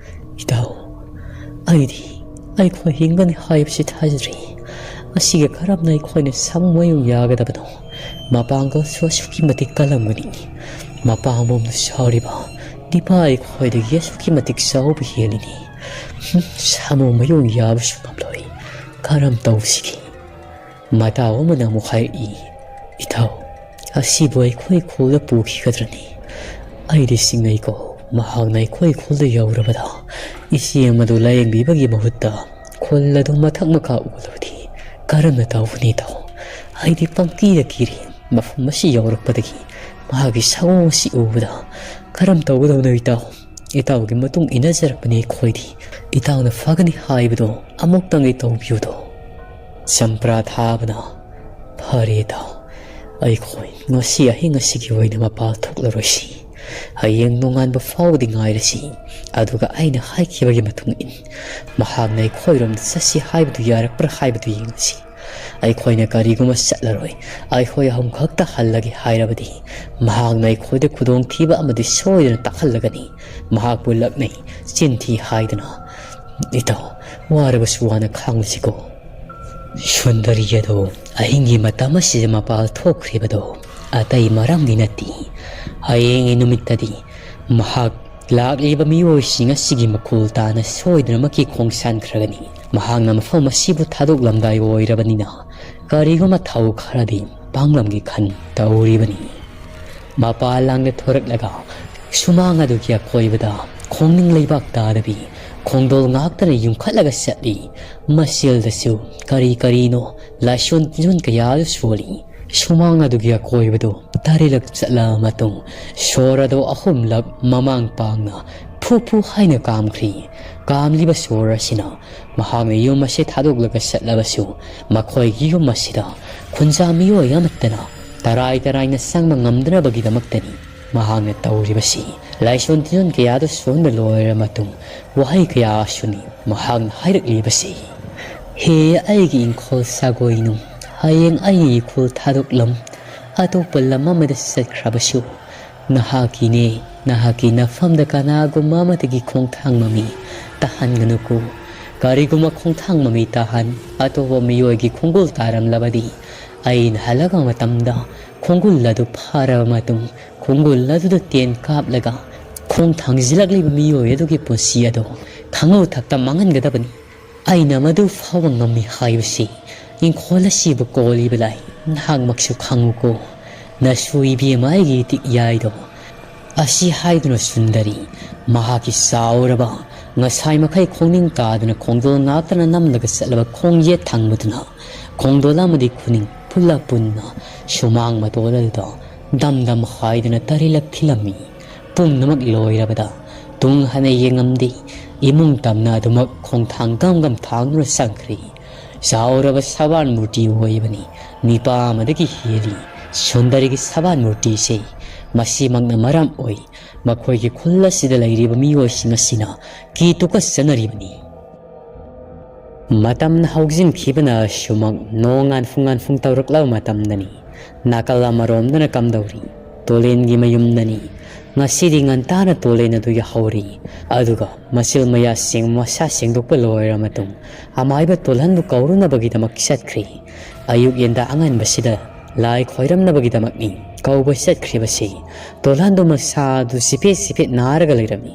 "ꯏꯇꯥꯎ, ꯑꯩꯗꯤ ꯑꯩꯈꯣꯏ ꯍꯤꯡꯒꯅꯤ ꯍꯥꯏꯕꯁꯤ ꯊꯥꯖꯗ꯭ꯔꯤ꯫ ꯑꯁꯤꯒ ꯀꯔꯝꯅ ꯑꯩꯈꯣꯏꯅ ꯁꯥꯃꯨ ꯃꯌꯨꯡ ꯌꯥꯒꯗꯕꯅꯣ? ꯃꯄꯥꯡꯒꯜꯁꯨ ꯑꯁꯨꯛꯀꯤ ꯃꯇꯤꯛ ꯀꯜꯂꯝꯒꯅꯤ꯫ ꯃꯄꯥ ꯑꯃꯣꯝꯗ ꯆꯥꯎꯔꯤꯕ ꯅꯤꯄꯥ ꯑꯩꯈꯣꯏꯗꯒꯤ ꯑꯁꯨꯛꯀꯤ ꯃꯇꯤꯛ ꯆꯥꯎꯕ ꯍꯦꯜꯂꯤꯅꯤ꯫ ꯍꯨꯝ, ꯁꯥꯃꯨ ꯃꯌꯨꯡ ꯌꯥꯕꯁꯨ ꯉꯝꯂꯣꯏ꯫ ꯀꯔꯝ ꯇꯧꯁꯤꯒꯦ?" ꯃꯇꯥꯎ ꯑꯃꯅ ꯑꯃꯨꯛ ꯍꯥꯏꯔꯛꯏ, "ꯏꯇꯥꯎ, ꯑꯁꯤꯕꯨ ꯑꯩꯈꯣꯏ ꯈꯨꯜꯗ ꯄꯨꯈꯤꯒꯗ꯭ꯔꯅꯤ? ꯑꯩꯗꯤ ꯆꯤꯡꯅꯩꯀꯣ꯫ ꯃꯍꯥꯛꯅ ꯑꯩꯈꯣꯏ ꯈꯨꯜꯗ ꯌꯧꯔꯕꯗ ꯏꯆꯦ ꯑꯃꯗꯨ ꯂꯥꯌꯦꯡꯕꯤꯕꯒꯤ ꯃꯍꯨꯠꯇ ꯈꯨꯜ ꯑꯗꯨ ꯃꯊꯛ ꯃꯈꯥ ꯑꯣꯜꯂꯕꯗꯤ ꯀꯔꯝꯅ ꯇꯧꯒꯅꯤ ꯏꯇꯥꯎ? ꯑꯩꯗꯤ ꯄꯪꯀꯤꯗ ꯀꯤꯔꯤ꯫ ꯃꯐꯝ ꯑꯁꯤ ꯌꯧꯔꯛꯄꯗꯒꯤ ꯃꯍꯥꯛꯀꯤ ꯁꯑꯣꯡ ꯑꯁꯤ ꯎꯕꯗ ꯀꯔꯝ ꯇꯧꯒꯗꯕꯅꯣ ꯏꯇꯥꯎ? ꯏꯇꯥꯎꯒꯤ ꯃꯇꯨꯡ ꯏꯟꯅꯖꯔꯛꯄꯅꯤ ꯑꯩꯈꯣꯏꯗꯤ꯫ ꯏꯇꯥꯎꯅ ꯐꯒꯅꯤ ꯍꯥꯏꯕꯗꯣ ꯑꯃꯨꯛꯇꯪꯗꯤ ꯇꯧꯕꯤꯌꯨꯗꯣ꯫" ꯆꯝꯄ꯭ꯔꯥ ꯊꯥꯕꯅ, "ꯐꯔꯦ ꯏꯇꯥꯎ, ꯑꯩꯈꯣꯏ ꯉꯁꯤ ꯑꯍꯤꯡ ꯑꯁꯤꯒꯤ ꯑꯣꯏꯅ ꯃꯄꯥꯜ ꯊꯣꯛꯂꯔꯣꯏꯁꯤ꯫ ꯍꯌꯦꯡ ꯅꯣꯡꯉꯥꯟꯕ ꯐꯥꯎꯕꯗꯤ ꯉꯥꯏꯔꯁꯤ꯫ ꯑꯗꯨꯒ ꯑꯩꯅ ꯍꯥꯏꯈꯤꯕꯒꯤ ꯃꯇꯨꯡ ꯏꯟ ꯃꯍꯥꯛꯅ ꯑꯩꯈꯣꯏꯔꯣꯝꯗ ꯆꯠꯁꯤ ꯍꯥꯏꯕꯗꯨ ꯌꯥꯔꯛꯄ꯭ꯔꯥ ꯍꯥꯏꯕꯗꯨ ꯌꯦꯡꯉꯁꯤ꯫ ꯑꯩꯈꯣꯏꯅ ꯀꯔꯤꯒꯨꯝꯕ ꯆꯠꯂꯔꯣꯏ, ꯑꯩꯈꯣꯏ ꯑꯍꯨꯝ ꯈꯛꯇ ꯍꯜꯂꯒꯦ ꯍꯥꯏꯔꯕꯗꯤ ꯃꯍꯥꯛꯅ ꯑꯩꯈꯣꯏꯗ ꯈꯨꯗꯣꯡꯊꯤꯕ ꯑꯃꯗꯤ ꯁꯣꯏꯗꯅ ꯇꯥꯛꯍꯜꯂꯒꯅꯤ꯫ ꯃꯍꯥꯛꯄꯨ ꯂꯛꯅꯩ, ꯆꯤꯟꯊꯤ ꯍꯥꯏꯗꯨꯅ꯫ ꯏꯇꯥꯎ, ꯋꯥꯔꯕꯁꯨ ꯋꯥꯅ ꯈꯥꯡꯂꯁꯤꯀꯣ꯫" ꯁꯨꯟꯗꯔꯤ ꯑꯗꯣ ꯑꯍꯤꯡꯒꯤ ꯃꯇꯝ ꯑꯁꯤꯗ ꯃꯄꯥꯜ ꯊꯣꯛꯈ꯭ꯔꯤꯕꯗꯣ ꯑꯇꯩ ꯃꯔꯝꯒꯤ ꯅꯠꯇꯦ꯫ ꯍꯌꯦꯡꯒꯤ ꯅꯨꯃꯤꯠꯇꯗꯤ ꯃꯍꯥꯛ ꯂꯥꯛꯂꯤꯕ ꯃꯤꯑꯣꯏꯁꯤꯡ ꯑꯁꯤꯒꯤ ꯃꯈꯨꯜ ꯇꯥꯅ ꯁꯣꯏꯗꯅꯃꯛꯀꯤ ꯈꯣꯡꯁꯥꯟꯈ꯭ꯔꯒꯅꯤ꯫ ꯃꯍꯥꯛꯅ ꯃꯐꯝ ꯑꯁꯤꯕꯨ ꯊꯥꯗꯣꯛꯂꯝꯗꯥꯏ ꯑꯣꯏꯔꯕꯅꯤꯅ ꯀꯔꯤꯒꯨꯝꯕ ꯊꯧ ꯈꯔꯗꯤ ꯄꯥꯡꯂꯝꯒꯦ ꯈꯟ ꯇꯧꯔꯤꯕꯅꯤ꯫ ꯃꯄꯥꯟ ꯂꯥꯡꯗ ꯊꯣꯔꯛꯂꯒ ꯁꯨꯃꯥꯡ ꯑꯗꯨꯒꯤ ꯑꯀꯣꯏꯕꯗ ꯈꯣꯡꯅꯤꯡ ꯂꯩꯕꯥꯛ ꯇꯥꯗꯕꯤ ꯈꯣꯡꯗꯣꯜ ꯉꯥꯛꯇꯅ ꯌꯨꯡꯈꯠꯂꯒ ꯆꯠꯂꯤ꯫ ꯃꯁꯤꯜꯗꯁꯨ ꯀꯔꯤ ꯀꯔꯤꯅꯣ ꯂꯥꯏꯁꯣꯟ ꯇꯤꯟꯖꯣꯟ ꯀꯌꯥꯗꯨ ꯁꯣꯜꯂꯤ꯫ ꯁꯨꯃꯥꯡ ꯑꯗꯨꯒꯤ ꯑꯀꯣꯏꯕꯗꯨ ꯇꯔꯦꯠꯂꯛ ꯆꯠꯂꯕ ꯃꯇꯨꯡ ꯁꯣꯔ ꯑꯗꯨ ꯑꯍꯨꯝꯂꯛ ꯃꯃꯥꯡ ꯄꯥꯡꯅ ꯐꯨ ꯐꯨ ꯍꯥꯏꯅ ꯀꯥꯝꯈ꯭ꯔꯤ꯫ ꯀꯥꯝꯂꯤꯕ ꯁꯣꯔ ꯑꯁꯤꯅ ꯃꯍꯥꯛꯅ ꯌꯨꯝ ꯑꯁꯤ ꯊꯥꯗꯣꯛꯂꯒ ꯆꯠꯂꯕꯁꯨ ꯃꯈꯣꯏꯒꯤ ꯌꯨꯝ ꯑꯁꯤꯗ ꯈꯨꯟꯖꯥ ꯃꯤꯑꯣꯏ ꯑꯃꯠꯇꯅ ꯇꯔꯥꯏ ꯇꯔꯥꯏꯅ ꯆꯪꯕ ꯉꯝꯗꯅꯕꯒꯤꯗꯃꯛꯇꯅꯤ꯫ ꯃꯍꯥꯛꯅ ꯇꯧꯔꯤꯕꯁꯤ ꯂꯥꯏꯁꯣꯟ ꯇꯤꯟꯖꯣꯟ ꯀꯌꯥꯗꯨ ꯁꯣꯟꯕ ꯂꯣꯏꯔ ꯃꯇꯨꯡ ꯋꯥꯍꯩ ꯀꯌꯥ ꯑꯁꯤꯅꯤ ꯃꯍꯥꯛꯅ ꯍꯥꯏꯔꯛꯂꯤꯕꯁꯤ꯫ "ꯍꯦ ꯑꯩꯒꯤ ꯏꯪꯈꯣꯜ ꯁꯥꯒꯣꯏꯅꯨ, ꯍꯌꯦꯡ ꯑꯩꯒꯤ ꯏꯈꯨꯜ ꯊꯥꯗꯣꯛꯂꯝ ꯑꯇꯣꯞꯄ ꯂꯝ ꯑꯃꯗ ꯆꯠꯈ꯭ꯔꯕꯁꯨ, ꯅꯍꯥꯛꯀꯤꯅꯦ, ꯅꯍꯥꯛꯀꯤ ꯅꯐꯝꯗ ꯀꯅꯥꯒꯨꯝꯕ ꯑꯃꯗꯒꯤ ꯈꯣꯡꯊꯥꯡ ꯃꯃꯤ ꯇꯥꯍꯟꯒꯅꯨꯀꯣ꯫ ꯀꯔꯤꯒꯨꯝꯕ ꯈꯣꯡꯊꯥꯡ ꯃꯃꯤ ꯇꯥꯍꯟ ꯑꯇꯣꯞꯄ ꯃꯤꯑꯣꯏꯒꯤ ꯈꯣꯡꯒꯨꯜ ꯇꯥꯔꯝꯂꯕꯗꯤ, ꯑꯩꯅ ꯍꯜꯂꯛꯄ ꯃꯇꯝꯗ ꯈꯣꯡꯒꯨꯜ ꯑꯗꯨ ꯐꯥꯔꯕ ꯃꯇꯨꯡ ꯈꯣꯡꯒꯨꯜ ꯑꯗꯨꯗ ꯇꯦꯟ ꯀꯥꯞꯂꯒ ꯈꯣꯡ ꯊꯥꯡꯖꯤꯜꯂꯛꯂꯤꯕ ꯃꯤꯑꯣꯏ ꯑꯗꯨꯒꯤ ꯄꯨꯟꯁꯤ ꯑꯗꯨ ꯈꯪꯍꯧ ꯊꯛꯇ ꯃꯥꯡꯍꯟꯒꯗꯕꯅꯤ꯫ ꯑꯩꯅ ꯃꯗꯨ ꯐꯥꯎꯕ ꯉꯝꯃꯤ ꯍꯥꯏꯕꯁꯤ ꯏꯪꯈꯣꯜ ꯑꯁꯤꯕꯨ ꯀꯣꯜꯂꯤꯕ ꯂꯥꯏ, ꯅꯍꯥꯛꯃꯛꯁꯨ ꯈꯪꯉꯨꯀꯣ꯫ ꯅꯁꯨ ꯏꯕꯦꯝꯃ ꯑꯩꯒꯤ ꯏꯇꯤꯛ ꯌꯥꯏꯗꯣ"꯫ ꯑꯁꯤ ꯍꯥꯏꯗꯨꯅ ꯁꯨꯟꯗꯔꯤ ꯃꯍꯥꯛꯀꯤ ꯆꯥꯎꯔꯕ, ꯉꯁꯥꯏ ꯃꯈꯩ ꯈꯣꯡꯅꯤꯡ ꯇꯥꯗꯅ ꯈꯣꯡꯗꯣꯜ ꯉꯥꯛꯇꯅ ꯅꯝꯂꯒ ꯆꯠꯂꯕ ꯈꯣꯡ ꯌꯦꯠ ꯊꯪꯕꯗꯨꯅ ꯈꯣꯡꯗꯣꯜ ꯑꯃꯗꯤ ꯈꯨꯅꯤꯡ ꯄꯨꯜꯂ ꯄꯨꯟꯅ ꯁꯨꯃꯥꯡ ꯃꯇꯣꯜ ꯑꯗꯨꯗ ꯗꯝ ꯗꯝ ꯍꯥꯏꯗꯨꯅ ꯇꯔꯤꯂꯛ ꯊꯤꯜꯂꯝꯃꯤ꯫ ꯄꯨꯝꯅꯃꯛ ꯂꯣꯏꯔꯕꯗ ꯇꯨꯡ ꯍꯟꯅ ꯌꯦꯡꯉꯝꯗꯦ꯫ ꯏꯃꯨꯡ ꯇꯝꯅ ꯑꯗꯨꯃꯛ ꯈꯣꯡꯊꯥꯡ ꯒꯝ ꯒꯝ ꯊꯥꯡꯗꯨꯅ ꯆꯪꯈ꯭ꯔꯦ꯫ ꯆꯥꯎꯔꯕ ꯁꯕꯥꯟ ꯃꯨꯔꯇꯤ ꯑꯣꯏꯕꯅꯤ꯫ ꯅꯤꯄꯥ ꯑꯃꯗꯒꯤ ꯍꯦꯜꯂꯤ ꯁꯨꯟꯗꯔꯤꯒꯤ ꯁꯕꯥꯟ ꯃꯨꯔꯇꯤꯁꯦ꯫ ꯃꯁꯤꯃꯛꯅ ꯃꯔꯝ ꯑꯣꯏ ꯃꯈꯣꯏꯒꯤ ꯈꯨꯜ ꯑꯁꯤꯗ ꯂꯩꯔꯤꯕ ꯃꯤꯑꯣꯏꯁꯤꯡ ꯑꯁꯤꯅ ꯀꯤ ꯇꯨꯀꯠꯆꯅꯔꯤꯕꯅꯤ꯫ ꯃꯇꯝꯅ ꯍꯧꯖꯤꯟꯈꯤꯕꯅ ꯁꯨꯃꯛ ꯅꯣꯡ ꯉꯥꯟꯐꯨꯡ ꯉꯥꯟꯐꯨꯡ ꯇꯧꯔꯛꯂꯕ ꯃꯇꯝꯗꯅꯤ꯫ ꯅꯥꯀꯜ ꯑꯃꯔꯣꯝꯗꯅ ꯀꯝꯗꯧꯔꯤ? ꯇꯣꯂꯦꯟꯒꯤ ꯃꯌꯨꯝꯗꯅꯤ꯫ ꯉꯁꯤꯗꯤ ꯉꯟꯇꯥꯅ ꯇꯣꯂꯦꯟ ꯑꯗꯨ ꯌꯥꯍꯧꯔꯤ꯫ ꯑꯗꯨꯒ ꯃꯆꯤꯜ ꯃꯌꯥꯁꯤꯡ ꯃꯁꯥ ꯁꯦꯡꯗꯣꯛꯄ ꯂꯣꯏꯔ ꯃꯇꯨꯡ ꯑꯃꯥꯏꯕ ꯇꯣꯜꯍꯟꯕꯨ ꯀꯧꯔꯨꯅꯕꯒꯤꯗꯃꯛ ꯆꯠꯈ꯭ꯔꯤ꯫ ꯑꯌꯨꯛ ꯌꯦꯟꯗꯥ ꯑꯉꯟꯕꯁꯤꯗ ꯂꯥꯏ ꯈꯣꯏꯔꯝꯅꯕꯒꯤꯗꯃꯛꯅꯤ ꯀꯧꯕ ꯆꯠꯈ꯭ꯔꯤꯕꯁꯤ꯫ ꯇꯣꯜꯍꯟꯗꯨ ꯃꯁꯥ ꯑꯗꯨ ꯆꯤꯐꯦꯠ ꯆꯤꯐꯦꯠ ꯅꯥꯔꯒ ꯂꯩꯔꯝꯃꯤ꯫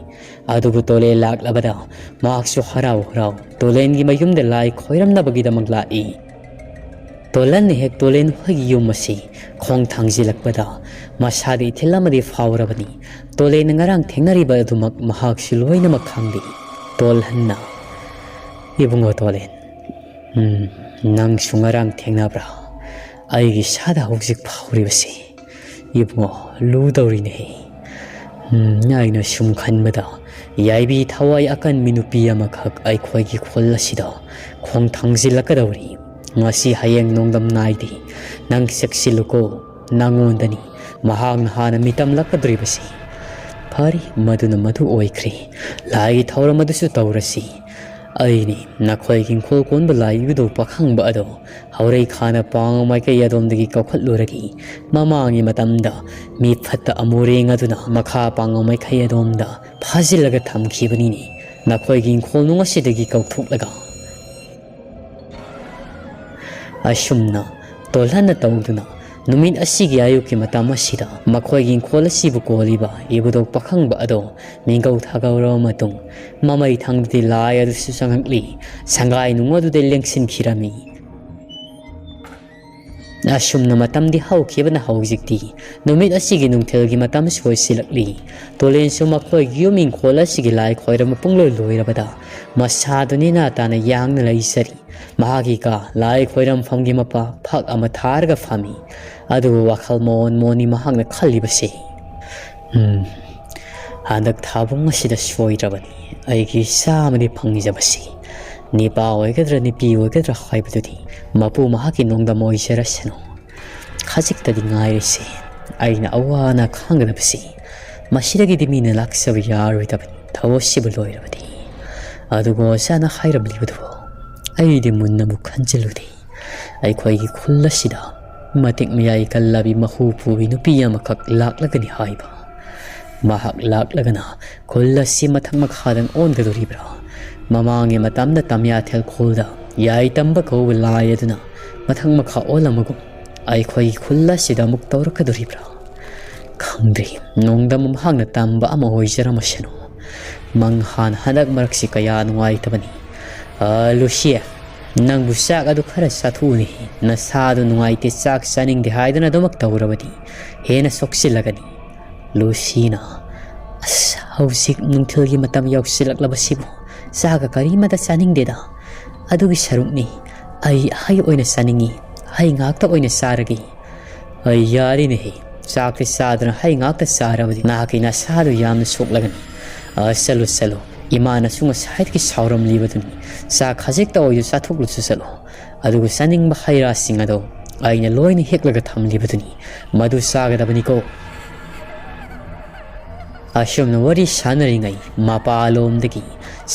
ꯑꯗꯨꯕꯨ ꯇꯣꯂꯦꯟ ꯂꯥꯛꯂꯕꯗ ꯃꯍꯥꯛꯁꯨ ꯍꯔꯥꯎ ꯍꯔꯥꯎ ꯇꯣꯂꯦꯟꯒꯤ ꯃꯌꯨꯝꯗ ꯂꯥꯏ ꯈꯣꯏꯔꯝꯅꯕꯒꯤꯗꯃꯛ ꯂꯥꯛꯏ꯫ ꯇꯣꯂꯟꯅ ꯍꯦꯛ ꯇꯣꯂꯦꯟ ꯍꯣꯏꯒꯤ ꯌꯨꯝ ꯑꯁꯤ ꯈꯣꯡ ꯊꯥꯡꯖꯤꯜꯂꯛꯄꯗ ꯃꯁꯥꯗ ꯏꯊꯤꯜ ꯑꯃꯗꯤ ꯐꯥꯎꯔꯕꯅꯤ꯫ ꯇꯣꯂꯦꯟꯅ ꯉꯔꯥꯡ ꯊꯦꯡꯅꯔꯤꯕ ꯑꯗꯨꯃꯛ ꯃꯍꯥꯛꯁꯨ ꯂꯣꯏꯅꯃꯛ ꯈꯪꯂꯤ꯫ ꯇꯣꯜꯍꯟꯅ, "ꯏꯕꯨꯡꯉꯣ ꯇꯣꯂꯦꯟ, ꯎꯝ, ꯅꯪꯁꯨ ꯉꯔꯥꯡ ꯊꯦꯡꯅꯕ꯭ꯔꯥ? ꯑꯩꯒꯤ ꯏꯁꯥꯗ ꯍꯧꯖꯤꯛ ꯐꯥꯎꯔꯤꯕꯁꯤ, ꯏꯕꯨꯡꯉꯣ, ꯂꯨꯗꯧꯔꯤꯅꯦ꯫ ꯎꯝ, ꯑꯩꯅ ꯁꯨꯝ ꯈꯟꯕꯗ ꯌꯥꯏꯕꯤ ꯊꯋꯥꯏ ꯑꯀꯟꯕꯤ ꯅꯨꯄꯤ ꯑꯃꯈꯛ ꯑꯩꯈꯣꯏꯒꯤ ꯈꯨꯜ ꯑꯁꯤꯗ ꯈꯣꯡ ꯊꯥꯡꯖꯤꯜꯂꯛꯀꯗꯧꯔꯤ꯫ ꯉꯁꯤ ꯍꯌꯦꯡ ꯅꯣꯡꯗꯝ ꯅꯥꯏꯗꯦ꯫ ꯅꯪ ꯆꯦꯛꯁꯤꯜꯂꯨꯀꯣ, ꯅꯪꯉꯣꯟꯗꯅꯤ꯫ ꯃꯍꯥꯛꯅ ꯍꯥꯟꯅ ꯃꯤꯇꯝꯂꯛꯀꯗꯧꯔꯤꯕꯁꯤ꯫ ꯐꯔꯦ, ꯃꯗꯨꯅ ꯃꯗꯨ ꯑꯣꯏꯈ꯭ꯔꯦ꯫ ꯂꯥꯏꯒꯤ ꯊꯧꯔꯝ ꯑꯗꯨꯁꯨ ꯇꯧꯔꯁꯤ꯫ ꯑꯩꯅꯤ ꯅꯈꯣꯏꯒꯤ ꯏꯪꯈꯣꯜ ꯀꯣꯟꯕ ꯂꯥꯏ ꯏꯕꯨꯙꯧ ꯄꯥꯈꯪꯕ ꯑꯗꯣ ꯍꯧꯔꯩ ꯈꯥꯅ ꯄꯥꯡ ꯃꯥꯏꯀꯩ ꯑꯗꯣꯝꯗꯒꯤ ꯀꯧꯈꯠꯂꯨꯔꯒ ꯃꯃꯥꯡꯒꯤ ꯃꯇꯝꯗ ꯃꯤ ꯐꯠꯇ ꯑꯃꯨꯔꯦꯡ ꯑꯗꯨꯅ ꯃꯈꯥ ꯄꯥꯡ ꯃꯥꯏꯀꯩ ꯑꯗꯣꯝꯗ ꯐꯥꯖꯤꯜꯂꯒ ꯊꯝꯈꯤꯕꯅꯤꯅꯦ꯫ ꯅꯈꯣꯏꯒꯤ ꯏꯪꯈꯣꯜꯅꯨꯡ ꯑꯁꯤꯗꯒꯤ ꯀꯧꯊꯣꯛꯂꯒ ꯑꯁꯨꯝꯅ ꯇꯣꯜꯍꯟꯅ ꯇꯧꯗꯨꯅ ꯅꯨꯃꯤꯠ ꯑꯁꯤꯒꯤ ꯑꯌꯨꯛꯀꯤ ꯃꯇꯝ ꯑꯁꯤꯗ ꯃꯈꯣꯏꯒꯤ ꯏꯪꯈꯣꯜ ꯑꯁꯤꯕꯨ ꯀꯣꯜꯂꯤꯕ ꯏꯕꯨꯙꯧ ꯄꯥꯈꯪꯕ ꯑꯗꯣ ꯃꯤꯡꯒꯧ ꯊꯥꯒꯧꯔꯕ ꯃꯇꯨꯡ ꯃꯃꯩ ꯊꯪꯗꯗꯤ ꯂꯥꯏ ꯑꯗꯨꯁꯨ ꯆꯪꯉꯛꯂꯤ꯫ ꯁꯪꯒꯥꯏ ꯅꯨꯡ ꯑꯗꯨꯗ ꯂꯦꯡꯁꯤꯟꯈꯤꯔꯝꯃꯤ꯫ ꯑꯁꯨꯝꯅ ꯃꯇꯝꯗꯤ ꯍꯧꯈꯤꯕꯅ ꯍꯧꯖꯤꯛꯇꯤ ꯅꯨꯃꯤꯠ ꯑꯁꯤꯒꯤ ꯅꯨꯡꯊꯤꯜꯒꯤ ꯃꯇꯝꯁꯨ ꯑꯣꯏꯁꯤꯜꯂꯛꯂꯤ꯫ ꯇꯣꯂꯦꯟꯁꯨ ꯃꯈꯣꯏꯒꯤ ꯌꯨꯝ ꯏꯪꯈꯣꯜ ꯑꯁꯤꯒꯤ ꯂꯥꯏ ꯈꯣꯏꯔꯝꯕ ꯄꯨꯡꯂꯣꯏ ꯂꯣꯏꯔꯕꯗ ꯃꯁꯥꯗꯨ ꯅꯦꯅꯥ ꯇꯥꯅ ꯌꯥꯡꯅ ꯂꯩꯖꯔꯤ꯫ ꯃꯍꯥꯛꯀꯤ ꯀꯥ ꯂꯥꯏ ꯈꯣꯏꯔꯝꯐꯝꯒꯤ ꯃꯄꯥ ꯐꯛ ꯑꯃ ꯊꯥꯔꯒ ꯐꯝꯃꯤ꯫ ꯑꯗꯨꯕꯨ ꯋꯥꯈꯜ ꯃꯑꯣꯟ ꯃꯑꯣꯟꯅꯤ ꯃꯍꯥꯛꯅ ꯈꯜꯂꯤꯕꯁꯤ꯫ "ꯎꯝ, ꯍꯟꯗꯛ ꯊꯥꯕꯨꯡ ꯑꯁꯤꯗ ꯁꯣꯏꯗ꯭ꯔꯕꯅꯤ ꯑꯩꯒꯤ ꯏꯆꯥ ꯑꯃꯗꯤ ꯐꯪꯖꯕꯁꯤ꯫ ꯅꯤꯄꯥ ꯑꯣꯏꯒꯗ꯭ꯔꯥ ꯅꯨꯄꯤ ꯑꯣꯏꯒꯗ꯭ꯔꯥ ꯍꯥꯏꯕꯗꯨꯗꯤ ꯃꯄꯨ ꯃꯍꯥꯛꯀꯤ ꯅꯣꯡꯗꯝ ꯑꯣꯏꯖꯔꯁꯅꯨ꯫ ꯈꯖꯤꯛꯇꯗꯤ ꯉꯥꯏꯔꯤꯁꯤ ꯑꯩꯅ ꯑꯋꯥꯅ ꯈꯥꯡꯒꯗꯕꯁꯤ꯫ ꯃꯁꯤꯗꯒꯤꯗꯤ ꯃꯤꯅ ꯂꯥꯛꯆꯕ ꯌꯥꯔꯣꯏꯗꯕꯅꯤ꯫ ꯊꯕꯛꯁꯤꯕꯨ ꯂꯣꯏꯔꯕꯗꯤ꯫ ꯑꯗꯨꯒ ꯑꯣꯖꯥꯅ ꯍꯥꯏꯔꯝꯂꯤꯕꯗꯨꯕꯨ ꯑꯩꯗꯤ ꯃꯨꯟꯅ ꯑꯃꯨꯛ ꯈꯟꯖꯤꯜꯂꯨꯗꯦ꯫ ꯑꯩꯈꯣꯏꯒꯤ ꯈꯨꯜ ꯑꯁꯤꯗ ꯃꯇꯤꯛ ꯃꯌꯥꯏ ꯀꯜꯂꯕꯤ ꯃꯍꯨ ꯄꯨꯕꯤ ꯅꯨꯄꯤ ꯑꯃꯈꯛ ꯂꯥꯛꯂꯒꯅꯤ ꯍꯥꯏꯕ꯫ ꯃꯍꯥꯛ ꯂꯥꯛꯂꯒꯅ ꯈꯨꯜ ꯑꯁꯤ ꯃꯊꯛ ꯃꯈꯥꯗꯪ ꯑꯣꯟꯒꯗꯧꯔꯤꯕ꯭ꯔꯥ? ꯃꯃꯥꯡꯒꯤ ꯃꯇꯝꯗ ꯇꯝꯌꯥꯊꯦꯜ ꯈꯨꯜꯗ ꯌꯥꯏ ꯇꯝꯕ ꯀꯧꯕ ꯂꯥꯏ ꯑꯗꯨꯅ ꯃꯊꯛ ꯃꯈꯥ ꯑꯣꯜꯂꯝꯃꯒꯨꯝ ꯑꯩꯈꯣꯏꯒꯤ ꯈꯨꯜ ꯑꯁꯤꯗ ꯑꯃꯨꯛ ꯇꯧꯔꯛꯀꯗꯧꯔꯤꯕ꯭ꯔꯥ? ꯈꯪꯗ꯭ꯔꯤ꯫ ꯅꯣꯡꯗꯝ ꯃꯍꯥꯛꯅ ꯇꯝꯕ ꯑꯃ ꯑꯣꯏꯖꯔꯝꯃꯁꯅꯨ꯫ ꯃꯪꯍꯥꯟ ꯍꯟꯗꯛ ꯃꯔꯛꯁꯤ ꯀꯌꯥ ꯅꯨꯡꯉꯥꯏꯇꯕꯅꯤ꯫ ꯑ, ꯂꯨꯁꯤ, ꯅꯪꯕꯨ ꯆꯥꯛ ꯑꯗꯨ ꯈꯔ ꯆꯥꯊꯣꯛꯎꯅꯦ꯫ ꯅꯁꯥꯗꯨ ꯅꯨꯡꯉꯥꯏꯇꯦ, ꯆꯥꯛ ꯆꯥꯅꯤꯡꯗꯦ ꯍꯥꯏꯗꯨꯅ ꯑꯗꯨꯃꯛ ꯇꯧꯔꯕꯗꯤ ꯍꯦꯟꯅ ꯁꯣꯛꯆꯤꯜꯂꯒꯅꯤ꯫ ꯂꯨꯁꯤꯅ, "ꯑꯁ, ꯍꯧꯖꯤꯛ ꯅꯨꯡꯊꯤꯜꯒꯤ ꯃꯇꯝ ꯌꯧꯁꯤꯜꯂꯛꯂꯕꯁꯤꯕꯨ ꯆꯥꯒ ꯀꯔꯤꯃꯇ ꯆꯥꯅꯤꯡꯗꯦꯗ꯫ ꯑꯗꯨꯒꯤ ꯁꯔꯨꯛꯅꯤ ꯑꯩ ꯍꯩ ꯑꯣꯏꯅ ꯆꯥꯅꯤꯡꯏ꯫ ꯍꯩ ꯉꯥꯛꯇ ꯑꯣꯏꯅ ꯆꯥꯔꯒꯦ꯫" "ꯑꯩ ꯌꯥꯔꯤꯅꯦꯍꯦ, ꯆꯥꯛꯇꯤ ꯆꯥꯗꯅ ꯍꯩ ꯉꯥꯛꯇ ꯆꯥꯔꯕꯗꯤ ꯅꯍꯥꯛꯀꯤ ꯅꯁꯥꯗꯨ ꯌꯥꯝꯅ ꯁꯣꯛꯂꯒꯅꯤ꯫ ꯑ, ꯆꯠꯂꯨ, ꯆꯠꯂꯨ꯫ ꯏꯃꯥꯅꯁꯨ ꯉꯁꯥꯏꯗꯒꯤ ꯁꯥꯎꯔꯝꯂꯤꯕꯗꯨꯅꯤ꯫ ꯆꯥꯛ ꯈꯖꯤꯛꯇ ꯑꯣꯏꯁꯨ ꯆꯥꯊꯣꯛꯂꯨꯁꯨ ꯆꯠꯂꯨ꯫ ꯑꯗꯨꯒ ꯆꯥꯅꯤꯡꯕ ꯍꯩ ꯔꯥꯁꯤꯡ ꯑꯗꯣ ꯑꯩꯅ ꯂꯣꯏꯅ ꯍꯦꯛꯂꯒ ꯊꯝꯂꯤꯕꯗꯨꯅꯤ꯫ ꯃꯗꯨ ꯆꯥꯒꯗꯕꯅꯤꯀꯣ꯫ ꯑꯁꯨꯝꯅ ꯋꯥꯔꯤ ꯁꯥꯟꯅꯔꯤꯉꯩ ꯃꯄꯥꯂꯣꯝꯗꯒꯤ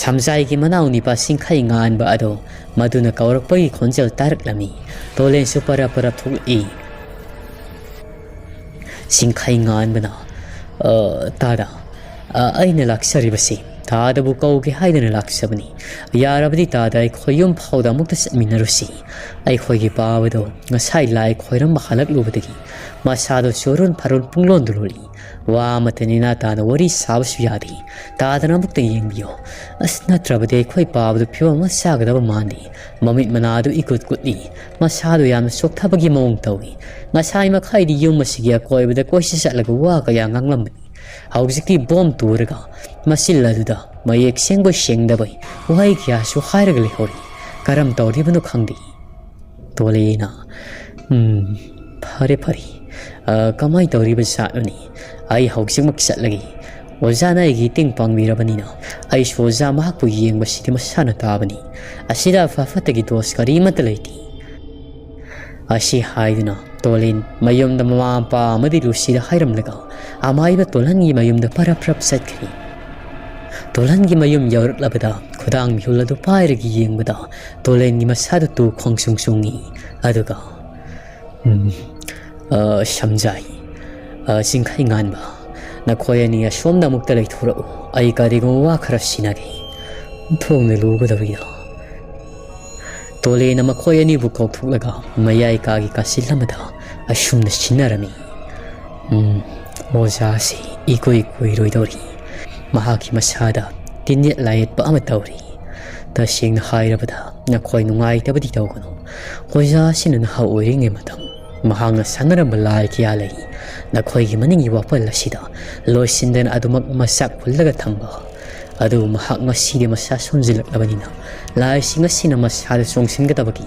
ꯁꯝꯖꯥꯏꯒꯤ ꯃꯅꯥꯎ ꯅꯤꯄꯥ ꯁꯤꯡꯈꯩ ꯉꯥꯟꯕ ꯑꯗꯣ ꯃꯗꯨꯅ ꯀꯧꯔꯛꯄꯒꯤ ꯈꯣꯟꯖꯦꯜ ꯇꯥꯔꯛꯂꯝꯃꯤ꯫ ꯇꯣꯂꯦꯟꯁꯨ ꯄꯔꯞ ꯄꯔꯞ ꯊꯣꯛꯂꯛꯏ꯫ ꯁꯤꯡꯈꯩ ꯉꯥꯟꯕꯅ, "ꯑ, ꯇꯥꯗ, ꯑ, ꯑꯩꯅ ꯂꯥꯛꯆꯔꯤꯕꯁꯤ ꯇꯥꯗꯕꯨ ꯀꯧꯒꯦ ꯍꯥꯏꯗꯅ ꯂꯥꯛꯆꯕꯅꯤ꯫ ꯌꯥꯔꯕꯗꯤ ꯇꯥꯗ ꯑꯩꯈꯣꯏ ꯌꯨꯝ ꯐꯥꯎꯗ ꯑꯃꯨꯛꯇ ꯆꯠꯃꯤꯟꯅꯔꯨꯁꯤ꯫ ꯑꯩꯈꯣꯏꯒꯤ ꯄꯥꯕꯗꯣ ꯉꯁꯥꯏ ꯂꯥꯏ ꯈꯣꯏꯔꯝꯕ ꯍꯜꯂꯛꯂꯨꯕꯗꯒꯤ ꯃꯁꯥꯗꯣ ꯆꯨꯔꯨꯟ ꯐꯥꯔꯨꯟ ꯄꯨꯡꯂꯣꯟꯗ ꯂꯣꯜꯂꯤ꯫ ꯋꯥ ꯑꯃꯠꯇ ꯅꯦꯅꯥ ꯇꯥꯅ ꯋꯥꯔꯤ ꯁꯥꯕꯁꯨ ꯌꯥꯗꯦ꯫ ꯇꯥꯗꯅ ꯑꯃꯨꯛꯇ ꯌꯦꯡꯕꯤꯌꯣ꯫ ꯑꯁ, ꯅꯠꯇ꯭ꯔꯕꯗꯤ ꯑꯩꯈꯣꯏ ꯄꯥꯕꯗꯨ ꯐꯤꯕꯝ ꯑꯃ ꯆꯥꯒꯗꯕ ꯃꯥꯟꯗꯦ꯫ ꯃꯃꯤꯠ ꯃꯅꯥꯗꯨ ꯏꯀꯨꯠ ꯀꯨꯠꯂꯤ꯫ ꯃꯁꯥꯗꯨ ꯌꯥꯝꯅ ꯆꯣꯛꯊꯕꯒꯤ ꯃꯑꯣꯡ ꯇꯧꯏ꯫ ꯉꯁꯥꯏ ꯃꯈꯥꯏꯗꯤ ꯌꯨꯝ ꯑꯁꯤꯒꯤ ꯑꯀꯣꯏꯕꯗ ꯀꯣꯏꯆꯠ ꯆꯠꯂꯒ ꯋꯥ ꯀꯌꯥ ꯉꯥꯡꯂꯝꯕꯅꯤ꯫ ꯍꯧꯖꯤꯛꯇꯤ ꯕꯣꯝ ꯇꯨꯔꯒ ꯃꯆꯤꯜ ꯑꯗꯨꯗ ꯃꯌꯦꯛ ꯁꯦꯡꯕꯣꯏ ꯁꯦꯡꯗꯕꯣꯏ ꯋꯥꯍꯩ ꯀꯌꯥꯁꯨ ꯍꯥꯏꯔꯒ ꯂꯩꯍꯧꯔꯤ꯫ ꯀꯔꯝ ꯇꯧꯔꯤꯕꯅꯣ ꯈꯪꯗꯦ꯫" ꯇꯣꯂꯦꯅ, "ꯎꯝ, ꯐꯔꯦ, ꯐꯔꯦ꯫ ꯑ, ꯀꯃꯥꯏ ꯇꯧꯔꯤꯕ ꯖꯥꯠꯅꯣꯅꯦ? ꯑꯩ ꯍꯧꯖꯤꯛꯃꯛ ꯆꯠꯂꯒꯦ꯫ ꯑꯣꯖꯥꯅ ꯑꯩꯒꯤ ꯃꯇꯦꯡ ꯄꯥꯡꯕꯤꯔꯕꯅꯤꯅ ꯑꯩꯁꯨ ꯑꯣꯖꯥ ꯃꯍꯥꯛꯄꯨ ꯌꯦꯡꯕꯁꯤꯗꯤ ꯃꯁꯥꯅ ꯇꯥꯕꯅꯤ꯫ ꯑꯁꯤꯗ ꯑꯐ ꯐꯠꯇꯒꯤ ꯗꯣꯁ ꯀꯔꯤꯃꯠꯇ ꯂꯩꯇꯦ꯫" ꯑꯁꯤ ꯍꯥꯏꯗꯨꯅ ꯇꯣꯂꯦꯟ ꯃꯌꯨꯝꯗ ꯃꯃꯥ ꯃꯄꯥ ꯑꯃꯗꯤ ꯂꯨꯁꯤꯗ ꯍꯥꯏꯔꯝꯂꯒ ꯑꯃꯥꯏꯕ ꯇꯣꯂꯟꯒꯤ ꯃꯌꯨꯝꯗ ꯄꯔꯞ ꯄꯔꯞ ꯆꯠꯈ꯭ꯔꯦ꯫ ꯇꯣꯂꯟꯒꯤ ꯃꯌꯨꯝ ꯌꯧꯔꯛꯂꯕꯗ ꯈꯨꯗꯥꯡ ꯃꯤꯍꯨꯜ ꯑꯗꯨ ꯄꯥꯏꯔꯒ ꯌꯦꯡꯕꯗ ꯇꯣꯂꯦꯟꯒꯤ ꯃꯁꯥꯗꯨ ꯇꯨ ꯈꯣꯡ ꯁꯨꯡ ꯁꯨꯡꯉꯤ꯫ ꯑꯗꯨꯒ, "ꯎꯝ, ꯑ, ꯁꯝꯖꯥꯏ, ꯑ, ꯆꯤꯡꯈꯩ ꯉꯥꯟꯕ, ꯅꯈꯣꯏ ꯑꯅꯤ ꯑꯁꯣꯝꯗ ꯑꯃꯨꯛꯇ ꯂꯩꯊꯣꯔꯛꯎ꯫ ꯑꯩ ꯀꯔꯤꯒꯨꯝꯕ ꯋꯥ ꯈꯔ ꯁꯤꯟꯅꯒꯦ꯫" ꯊꯣꯡꯅ ꯂꯨꯒꯗꯧꯔꯤꯗ꯫ ꯇꯣꯂꯦꯅ ꯃꯈꯣꯏ ꯑꯅꯤꯕꯨ ꯀꯧꯊꯣꯛꯂꯒ ꯃꯌꯥꯏ ꯀꯥꯒꯤ ꯀꯥꯆꯤꯜ ꯑꯃꯗ ꯑꯁꯨꯝꯅ ꯁꯤꯟꯅꯔꯝꯃꯤ꯫ "ꯎꯝ, ꯑꯣꯖꯥꯁꯤ ꯏꯀꯨꯏ ꯀꯨꯏꯔꯣꯏꯗꯧꯔꯤ꯫ ꯃꯍꯥꯛꯀꯤ ꯃꯁꯥꯗ ꯇꯤꯟꯌꯦꯠ ꯂꯥꯏꯌꯦꯠꯄ ꯑꯃ ꯇꯧꯔꯤ꯫ ꯇꯁꯦꯡꯅ ꯍꯥꯏꯔꯕꯗ ꯅꯈꯣꯏ ꯅꯨꯡꯉꯥꯏꯇꯕꯗꯤ ꯇꯧꯒꯅꯨ꯫ ꯑꯣꯖꯥꯁꯤꯅ ꯅꯍꯥ ꯑꯣꯏꯔꯤꯉꯩ ꯃꯇꯝ ꯃꯍꯥꯛꯅ ꯁꯥꯟꯅꯔꯝꯕ ꯂꯥꯏ ꯀꯌꯥ ꯂꯩ꯫ ꯅꯈꯣꯏꯒꯤ ꯃꯅꯤꯡꯒꯤ ꯋꯥꯄꯜ ꯑꯁꯤꯗ ꯂꯣꯏꯁꯤꯟꯗꯅ ꯑꯗꯨꯃꯛ ꯃꯆꯥꯛ ꯍꯨꯜꯂꯒ ꯊꯝꯕ꯫ ꯑꯗꯨꯕꯨ ꯃꯍꯥꯛ ꯉꯁꯤꯗꯤ ꯃꯁꯥ ꯁꯣꯟꯖꯤꯜꯂꯛꯂꯕꯅꯤꯅ ꯂꯥꯏꯁꯤꯡ ꯑꯁꯤꯅ ꯃꯁꯥꯗ ꯆꯣꯡꯁꯤꯟꯒꯗꯕꯒꯤ,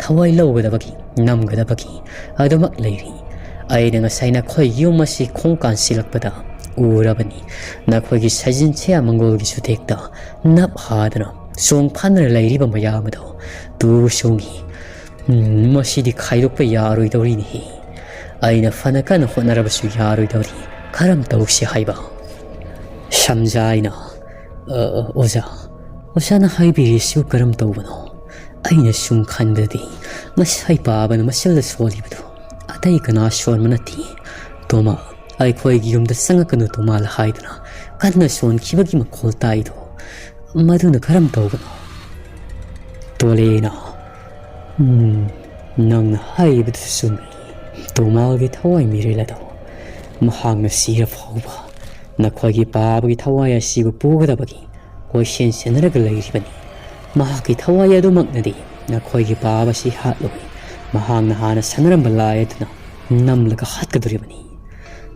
ꯊꯋꯥꯏ ꯂꯧꯒꯗꯕꯒꯤ, ꯅꯝꯒꯗꯕꯒꯤ ꯑꯗꯨꯃꯛ ꯂꯩꯔꯤ꯫ ꯑꯩꯅ ꯉꯁꯥꯏ ꯅꯈꯣꯏ ꯌꯨꯝ ꯑꯁꯤ ꯈꯣꯡ ꯀꯥꯟꯁꯤꯜꯂꯛꯄꯗ ꯎꯔꯕꯅꯤ꯫ ꯅꯈꯣꯏꯒꯤ ꯁꯥꯏꯖꯤꯟ ꯁꯌꯥ ꯃꯪꯒꯣꯜꯒꯤ ꯆꯨꯊꯦꯛꯇ ꯅꯞ ꯍꯥꯗꯅ ꯆꯣꯡ ꯐꯥꯟꯗꯅ ꯂꯩꯔꯤꯕ ꯃꯌꯥꯝ ꯑꯗꯣ ꯇꯨ ꯆꯣꯡꯉꯤ꯫ "ꯎꯝ, ꯃꯁꯤꯗꯤ ꯈꯥꯏꯗꯣꯛꯄ ꯌꯥꯔꯣꯏꯗꯧꯔꯤꯅꯦꯍꯦ꯫ ꯑꯩꯅ ꯐꯅ ꯀꯟꯅ ꯍꯣꯠꯅꯔꯕꯁꯨ ꯌꯥꯔꯣꯏꯗꯧꯔꯤ꯫ ꯀꯔꯝ ꯇꯧꯁꯤ ꯍꯥꯏꯕ?" ꯁꯝꯖꯥꯏꯅ, "ꯑ, ꯑꯣꯖꯥ, ꯑꯣꯖꯥꯅ ꯍꯥꯏꯕꯤꯔꯤꯁꯤꯕꯨ ꯀꯔꯝ ꯇꯧꯕꯅꯣ? ꯑꯩꯅ ꯁꯨꯝ ꯈꯟꯕꯗꯗꯤ ꯉꯁꯥꯏ ꯄꯥꯕꯅ ꯃꯆꯜꯗ ꯁꯣꯜꯂꯤꯕꯗꯨ ꯑꯇꯩ ꯀꯅꯥ ꯁꯣꯟꯕ ꯅꯠꯇꯦ꯫ ꯇꯣꯃꯥ, ꯑꯩꯈꯣꯏꯒꯤ ꯌꯨꯝꯗ ꯆꯪꯉꯛꯀꯅꯨ ꯇꯣꯃꯥꯜ ꯍꯥꯏꯗꯨꯅ ꯀꯟꯅ ꯁꯣꯟꯈꯤꯕꯒꯤ ꯃꯈꯣꯜ ꯇꯥꯏꯗꯣ, ꯃꯗꯨꯅ ꯀꯔꯝ ꯇꯧꯕꯅꯣ?" ꯇꯣꯂꯦꯅ, "ꯎꯝ, ꯅꯪꯅ ꯍꯥꯏꯔꯤꯕꯗꯨꯁꯨ ꯆꯨꯝꯃꯤ꯫ ꯇꯣꯃꯥꯜꯒꯤ ꯊꯋꯥꯏ ꯃꯤꯔꯦꯜ ꯑꯗꯣ ꯃꯍꯥꯛꯅ ꯁꯤꯔ ꯐꯥꯎꯕ ꯅꯈꯣꯏꯒꯤ ꯄꯥꯕꯒꯤ ꯊꯋꯥꯏ ꯑꯁꯤꯕꯨ ꯄꯨꯒꯗꯕꯒꯤ ꯀꯣꯏꯁꯦꯟ ꯁꯦꯟꯅꯔꯒ ꯂꯩꯔꯤꯕꯅꯤ꯫ ꯃꯍꯥꯛꯀꯤ ꯊꯋꯥꯏ ꯑꯗꯨꯃꯛꯅꯗꯤ ꯅꯈꯣꯏꯒꯤ ꯄꯥꯕ ꯑꯁꯤ ꯍꯥꯠꯂꯣꯏ꯫ ꯃꯍꯥꯛꯅ ꯍꯥꯟꯅ ꯁꯥꯟꯅꯔꯝꯕ ꯂꯥꯏ ꯑꯗꯨꯅ ꯅꯝꯂꯒ ꯍꯥꯠꯀꯗꯧꯔꯤꯕꯅꯤ꯫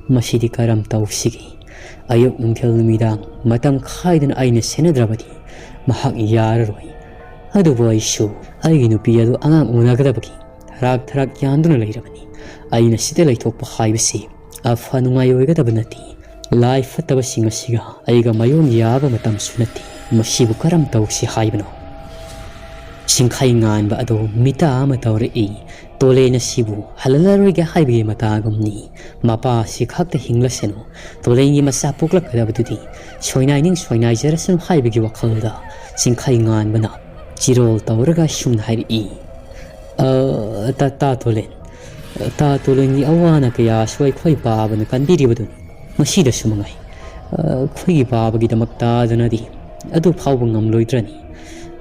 ꯃꯁꯤꯗꯤ ꯀꯔꯝ ꯇꯧꯁꯤꯒꯦ? ꯑꯌꯨꯛ, ꯅꯨꯡꯊꯤꯜ, ꯅꯨꯃꯤꯗꯥꯡ ꯃꯇꯝ ꯈꯥꯏꯗꯅ ꯑꯩꯅ ꯁꯦꯟꯅꯗ꯭ꯔꯕꯗꯤ ꯃꯍꯥꯛ ꯌꯥꯔꯔꯣꯏ꯫ ꯑꯗꯨꯕꯨ ꯑꯩꯁꯨ ꯑꯩꯒꯤ ꯅꯨꯄꯤ ꯑꯗꯨ ꯑꯉꯥꯡ ꯎꯅꯒꯗꯕꯒꯤ ꯊꯔꯥꯛ ꯊꯔꯥꯛ ꯌꯥꯟꯗꯨꯅ ꯂꯩꯔꯕꯅꯤ꯫ ꯑꯩꯅ ꯁꯤꯗ ꯂꯩꯊꯣꯛꯄ ꯍꯥꯏꯕꯁꯤ ꯑꯐ ꯅꯨꯡꯉꯥꯏ ꯑꯣꯏꯒꯗꯕ ꯅꯠꯇꯦ꯫ ꯂꯥꯏ ꯐꯠꯇꯕꯁꯤꯡ ꯑꯁꯤꯒ ꯑꯩꯒ ꯃꯥꯌꯣꯟ ꯌꯥꯕ ꯃꯇꯝꯁꯨ ꯅꯠꯇꯦ꯫ ꯃꯁꯤꯕꯨ ꯀꯔꯝ ꯇꯧꯁꯤ ꯍꯥꯏꯕꯅꯣ?" ꯆꯤꯡꯈꯩ ꯉꯥꯟꯕ ꯑꯗꯨ ꯃꯤꯇꯥ ꯑꯃ ꯇꯧꯔꯛꯏ꯫ ꯇꯣꯂꯦꯟ ꯑꯁꯤꯕꯨ ꯍꯜꯍꯜꯂꯔꯣꯏꯒꯦ ꯍꯥꯏꯕꯒꯤ ꯃꯇꯥꯒꯨꯝꯅꯤ꯫ ꯃꯄꯥ ꯑꯁꯤ ꯈꯛꯇ ꯍꯤꯡꯂꯁꯅꯨ, ꯇꯣꯂꯦꯟꯒꯤ ꯃꯆꯥ ꯄꯣꯛꯂꯛꯀꯗꯕꯗꯨꯗꯤ ꯁꯣꯏꯅꯥꯏꯅꯤꯡ ꯁꯣꯏꯅꯥꯏꯖꯔꯁꯅꯨ ꯍꯥꯏꯕꯒꯤ ꯋꯥꯈꯜꯗ ꯆꯤꯡꯈꯩ ꯉꯥꯟꯕꯅ ꯆꯤꯔꯣꯜ ꯇꯧꯔꯒ ꯑꯁꯨꯝꯅ ꯍꯥꯏꯔꯛꯏ꯫ "ꯑ, ꯇꯥ, ꯇꯥ ꯇꯣꯂꯦꯟ, ꯇꯥ ꯇꯣꯂꯦꯟꯒꯤ ꯑꯋꯥ ꯑꯅꯥ ꯀꯌꯥꯁꯨ ꯑꯩꯈꯣꯏ ꯄꯥꯕꯅ ꯀꯟꯕꯤꯔꯤꯕꯗꯨꯅꯤ꯫ ꯃꯁꯤꯗꯁꯨ ꯃꯉꯥꯏ, ꯑ, ꯑꯩꯈꯣꯏꯒꯤ ꯄꯥꯕꯒꯤꯗꯃꯛꯇꯗꯅꯗꯤ ꯑꯗꯨ ꯐꯥꯎꯕ ꯉꯝꯂꯣꯏꯗ꯭ꯔꯅꯤ꯫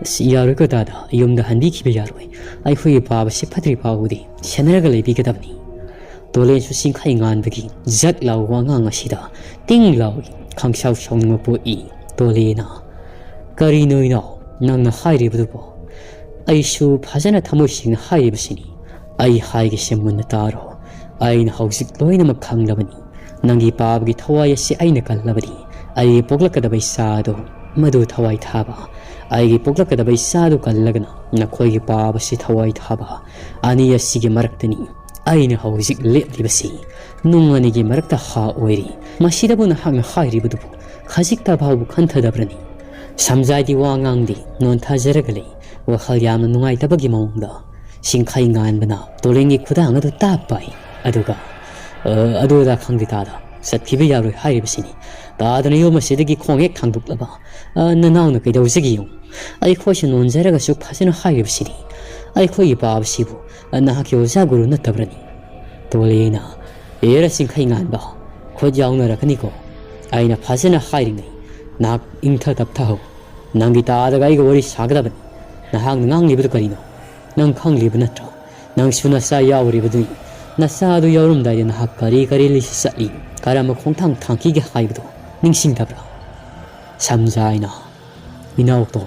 ꯑꯁ, ꯌꯥꯔꯣꯏꯀꯣ ꯇꯥꯗ, ꯌꯨꯝꯗ ꯍꯟꯕꯤꯈꯤꯕ ꯌꯥꯔꯣꯏ꯫ ꯑꯩꯈꯣꯏꯒꯤ ꯄꯥꯕꯁꯤ ꯐꯠꯇ꯭ꯔꯤ ꯐꯥꯎꯕꯗꯤ ꯁꯦꯟꯅꯔꯒ ꯂꯩꯕꯤꯒꯗꯕꯅꯤ꯫" ꯇꯣꯂꯦꯟꯁꯨ ꯆꯤꯡꯈꯩ ꯉꯥꯟꯕꯒꯤ ꯖꯠ ꯂꯥꯎꯕ ꯋꯥꯉꯥꯡ ꯑꯁꯤꯗ ꯇꯤꯡ ꯂꯥꯎꯏ꯫ ꯈꯪꯁꯥꯎ ꯁꯥꯎꯅꯤꯡꯕ ꯄꯣꯛꯏ꯫ ꯇꯣꯂꯦꯅ, "ꯀꯔꯤꯅꯣ ꯏꯅꯥꯎ ꯅꯪꯅ ꯍꯥꯏꯔꯤꯕꯗꯨꯕꯣ? ꯑꯩꯁꯨ ꯐꯖꯅ ꯊꯃꯣꯏ ꯁꯦꯡꯅ ꯍꯥꯏꯔꯤꯕꯁꯤꯅꯤ꯫ ꯑꯩ ꯍꯥꯏꯒꯦꯁꯦ ꯃꯨꯟꯅ ꯇꯥꯔꯣ꯫ ꯑꯩꯅ ꯍꯧꯖꯤꯛ ꯂꯣꯏꯅꯃꯛ ꯈꯪꯂꯕꯅꯤ꯫ ꯅꯪꯒꯤ ꯄꯥꯕꯒꯤ ꯊꯋꯥꯏ ꯑꯁꯤ ꯑꯩꯅ ꯀꯜꯂꯕꯗꯤ ꯑꯩꯒꯤ ꯄꯣꯛꯂꯛꯀꯗꯕ ꯏꯆꯥ ꯑꯗꯨ ꯃꯗꯨ ꯊꯋꯥꯏ ꯊꯥꯕ, ꯑꯩꯒꯤ ꯄꯣꯛꯂꯛꯀꯗꯕ ꯏꯆꯥ ꯑꯗꯨ ꯀꯜꯂꯒꯅ ꯅꯈꯣꯏꯒꯤ ꯄꯥꯕꯁꯤ ꯊꯋꯥꯏ ꯊꯥꯕ꯫ ꯑꯅꯤ ꯑꯁꯤꯒꯤ ꯃꯔꯛꯇꯅꯤ ꯑꯩꯅ ꯍꯧꯖꯤꯛ ꯂꯦꯞꯂꯤꯕꯁꯤ꯫ ꯅꯨꯡ ꯑꯅꯤꯒꯤ ꯃꯔꯛꯇ ꯍꯥ ꯑꯣꯏꯔꯤ꯫ ꯃꯁꯤꯗꯕꯨ ꯅꯍꯥꯛꯅ ꯍꯥꯏꯔꯤꯕꯗꯨꯕꯨ ꯈꯖꯤꯛꯇ ꯐꯥꯎꯕ ꯈꯟꯊꯗꯕ꯭ꯔꯅꯤ?" ꯁꯝꯖꯥꯏꯗꯤ ꯋꯥ ꯉꯥꯡꯗꯦ, ꯅꯣꯟꯊꯖꯔꯒ ꯂꯩ꯫ ꯋꯥꯈꯜ ꯌꯥꯝꯅ ꯅꯨꯡꯉꯥꯏꯇꯕꯒꯤ ꯃꯑꯣꯡꯗ꯫ ꯁꯤꯡꯈꯩ ꯉꯥꯟꯕꯅ ꯇꯣꯂꯦꯟꯒꯤ ꯈꯨꯗꯥꯡ ꯑꯗꯨ ꯇꯥꯞ ꯄꯥꯏ꯫ ꯑꯗꯨꯒ, "ꯑ, ꯑꯗꯨ ꯑꯗꯥ ꯈꯪꯗꯦ ꯇꯥꯗ, ꯆꯠꯈꯤꯕ ꯌꯥꯔꯣꯏ ꯍꯥꯏꯔꯤꯕꯁꯤꯅꯤ꯫ ꯇꯥꯗꯅ ꯌꯨꯝ ꯑꯁꯤꯗꯒꯤ ꯈꯣꯡ ꯍꯦꯛ ꯊꯥꯡꯗꯣꯛꯂꯕ, ꯑ, ꯅꯅꯥꯎꯅ ꯀꯩꯗꯧꯖꯒꯦ ꯌꯦꯡꯉꯨ꯫ ꯑꯩꯈꯣꯏꯁꯨ ꯅꯣꯟꯖꯔꯒꯁꯨ ꯐꯖꯅ ꯍꯥꯏꯔꯤꯕꯁꯤꯅꯤ꯫ ꯑꯩꯈꯣꯏꯒꯤ ꯄꯥꯕꯁꯤꯕꯨ, ꯑ, ꯅꯍꯥꯛꯀꯤ ꯑꯣꯖꯥ ꯒꯨꯔꯨ ꯅꯠꯇꯕ꯭ꯔꯅꯤ?" ꯇꯣꯂꯦꯅ, "ꯑꯦꯔ ꯁꯤꯡꯈꯩ ꯉꯥꯟꯕ, ꯈꯨꯠ ꯌꯥꯎꯅꯔꯛꯀꯅꯤꯀꯣ꯫ ꯑꯩꯅ ꯐꯖꯅ ꯍꯥꯏꯔꯤꯉꯩ ꯅꯍꯥꯛ ꯏꯪꯊ ꯇꯞꯊꯍꯧ꯫ ꯅꯪꯒꯤ ꯇꯥꯗꯒ ꯑꯩꯒ ꯋꯥꯔꯤ ꯁꯥꯒꯗꯕꯅꯤ꯫ ꯅꯍꯥꯛꯅ ꯉꯥꯡꯂꯤꯕꯗꯨ ꯀꯔꯤꯅꯣ? ꯅꯪ ꯈꯪꯂꯤꯕ ꯅꯠꯇ꯭ꯔꯣ? ꯅꯪꯁꯨ ꯅꯆꯥ ꯌꯥꯎꯔꯤꯕꯗꯨꯅꯤ꯫ ꯅꯆꯥ ꯑꯗꯨ ꯌꯥꯎꯔꯝꯗꯥꯏꯗ ꯅꯍꯥꯛ ꯀꯔꯤ ꯀꯔꯤ ꯂꯤꯁꯤ ꯆꯠꯂꯤ, ꯀꯔꯝꯕ ꯈꯣꯡꯊꯥꯡ ꯊꯥꯡꯈꯤꯒꯦ ꯍꯥꯏꯕꯗꯨ ꯅꯤꯡꯁꯤꯡꯗꯕ꯭ꯔꯥ?" ꯁꯝꯖꯥꯏꯅ, "ꯏꯅꯥꯎꯇꯣꯟ,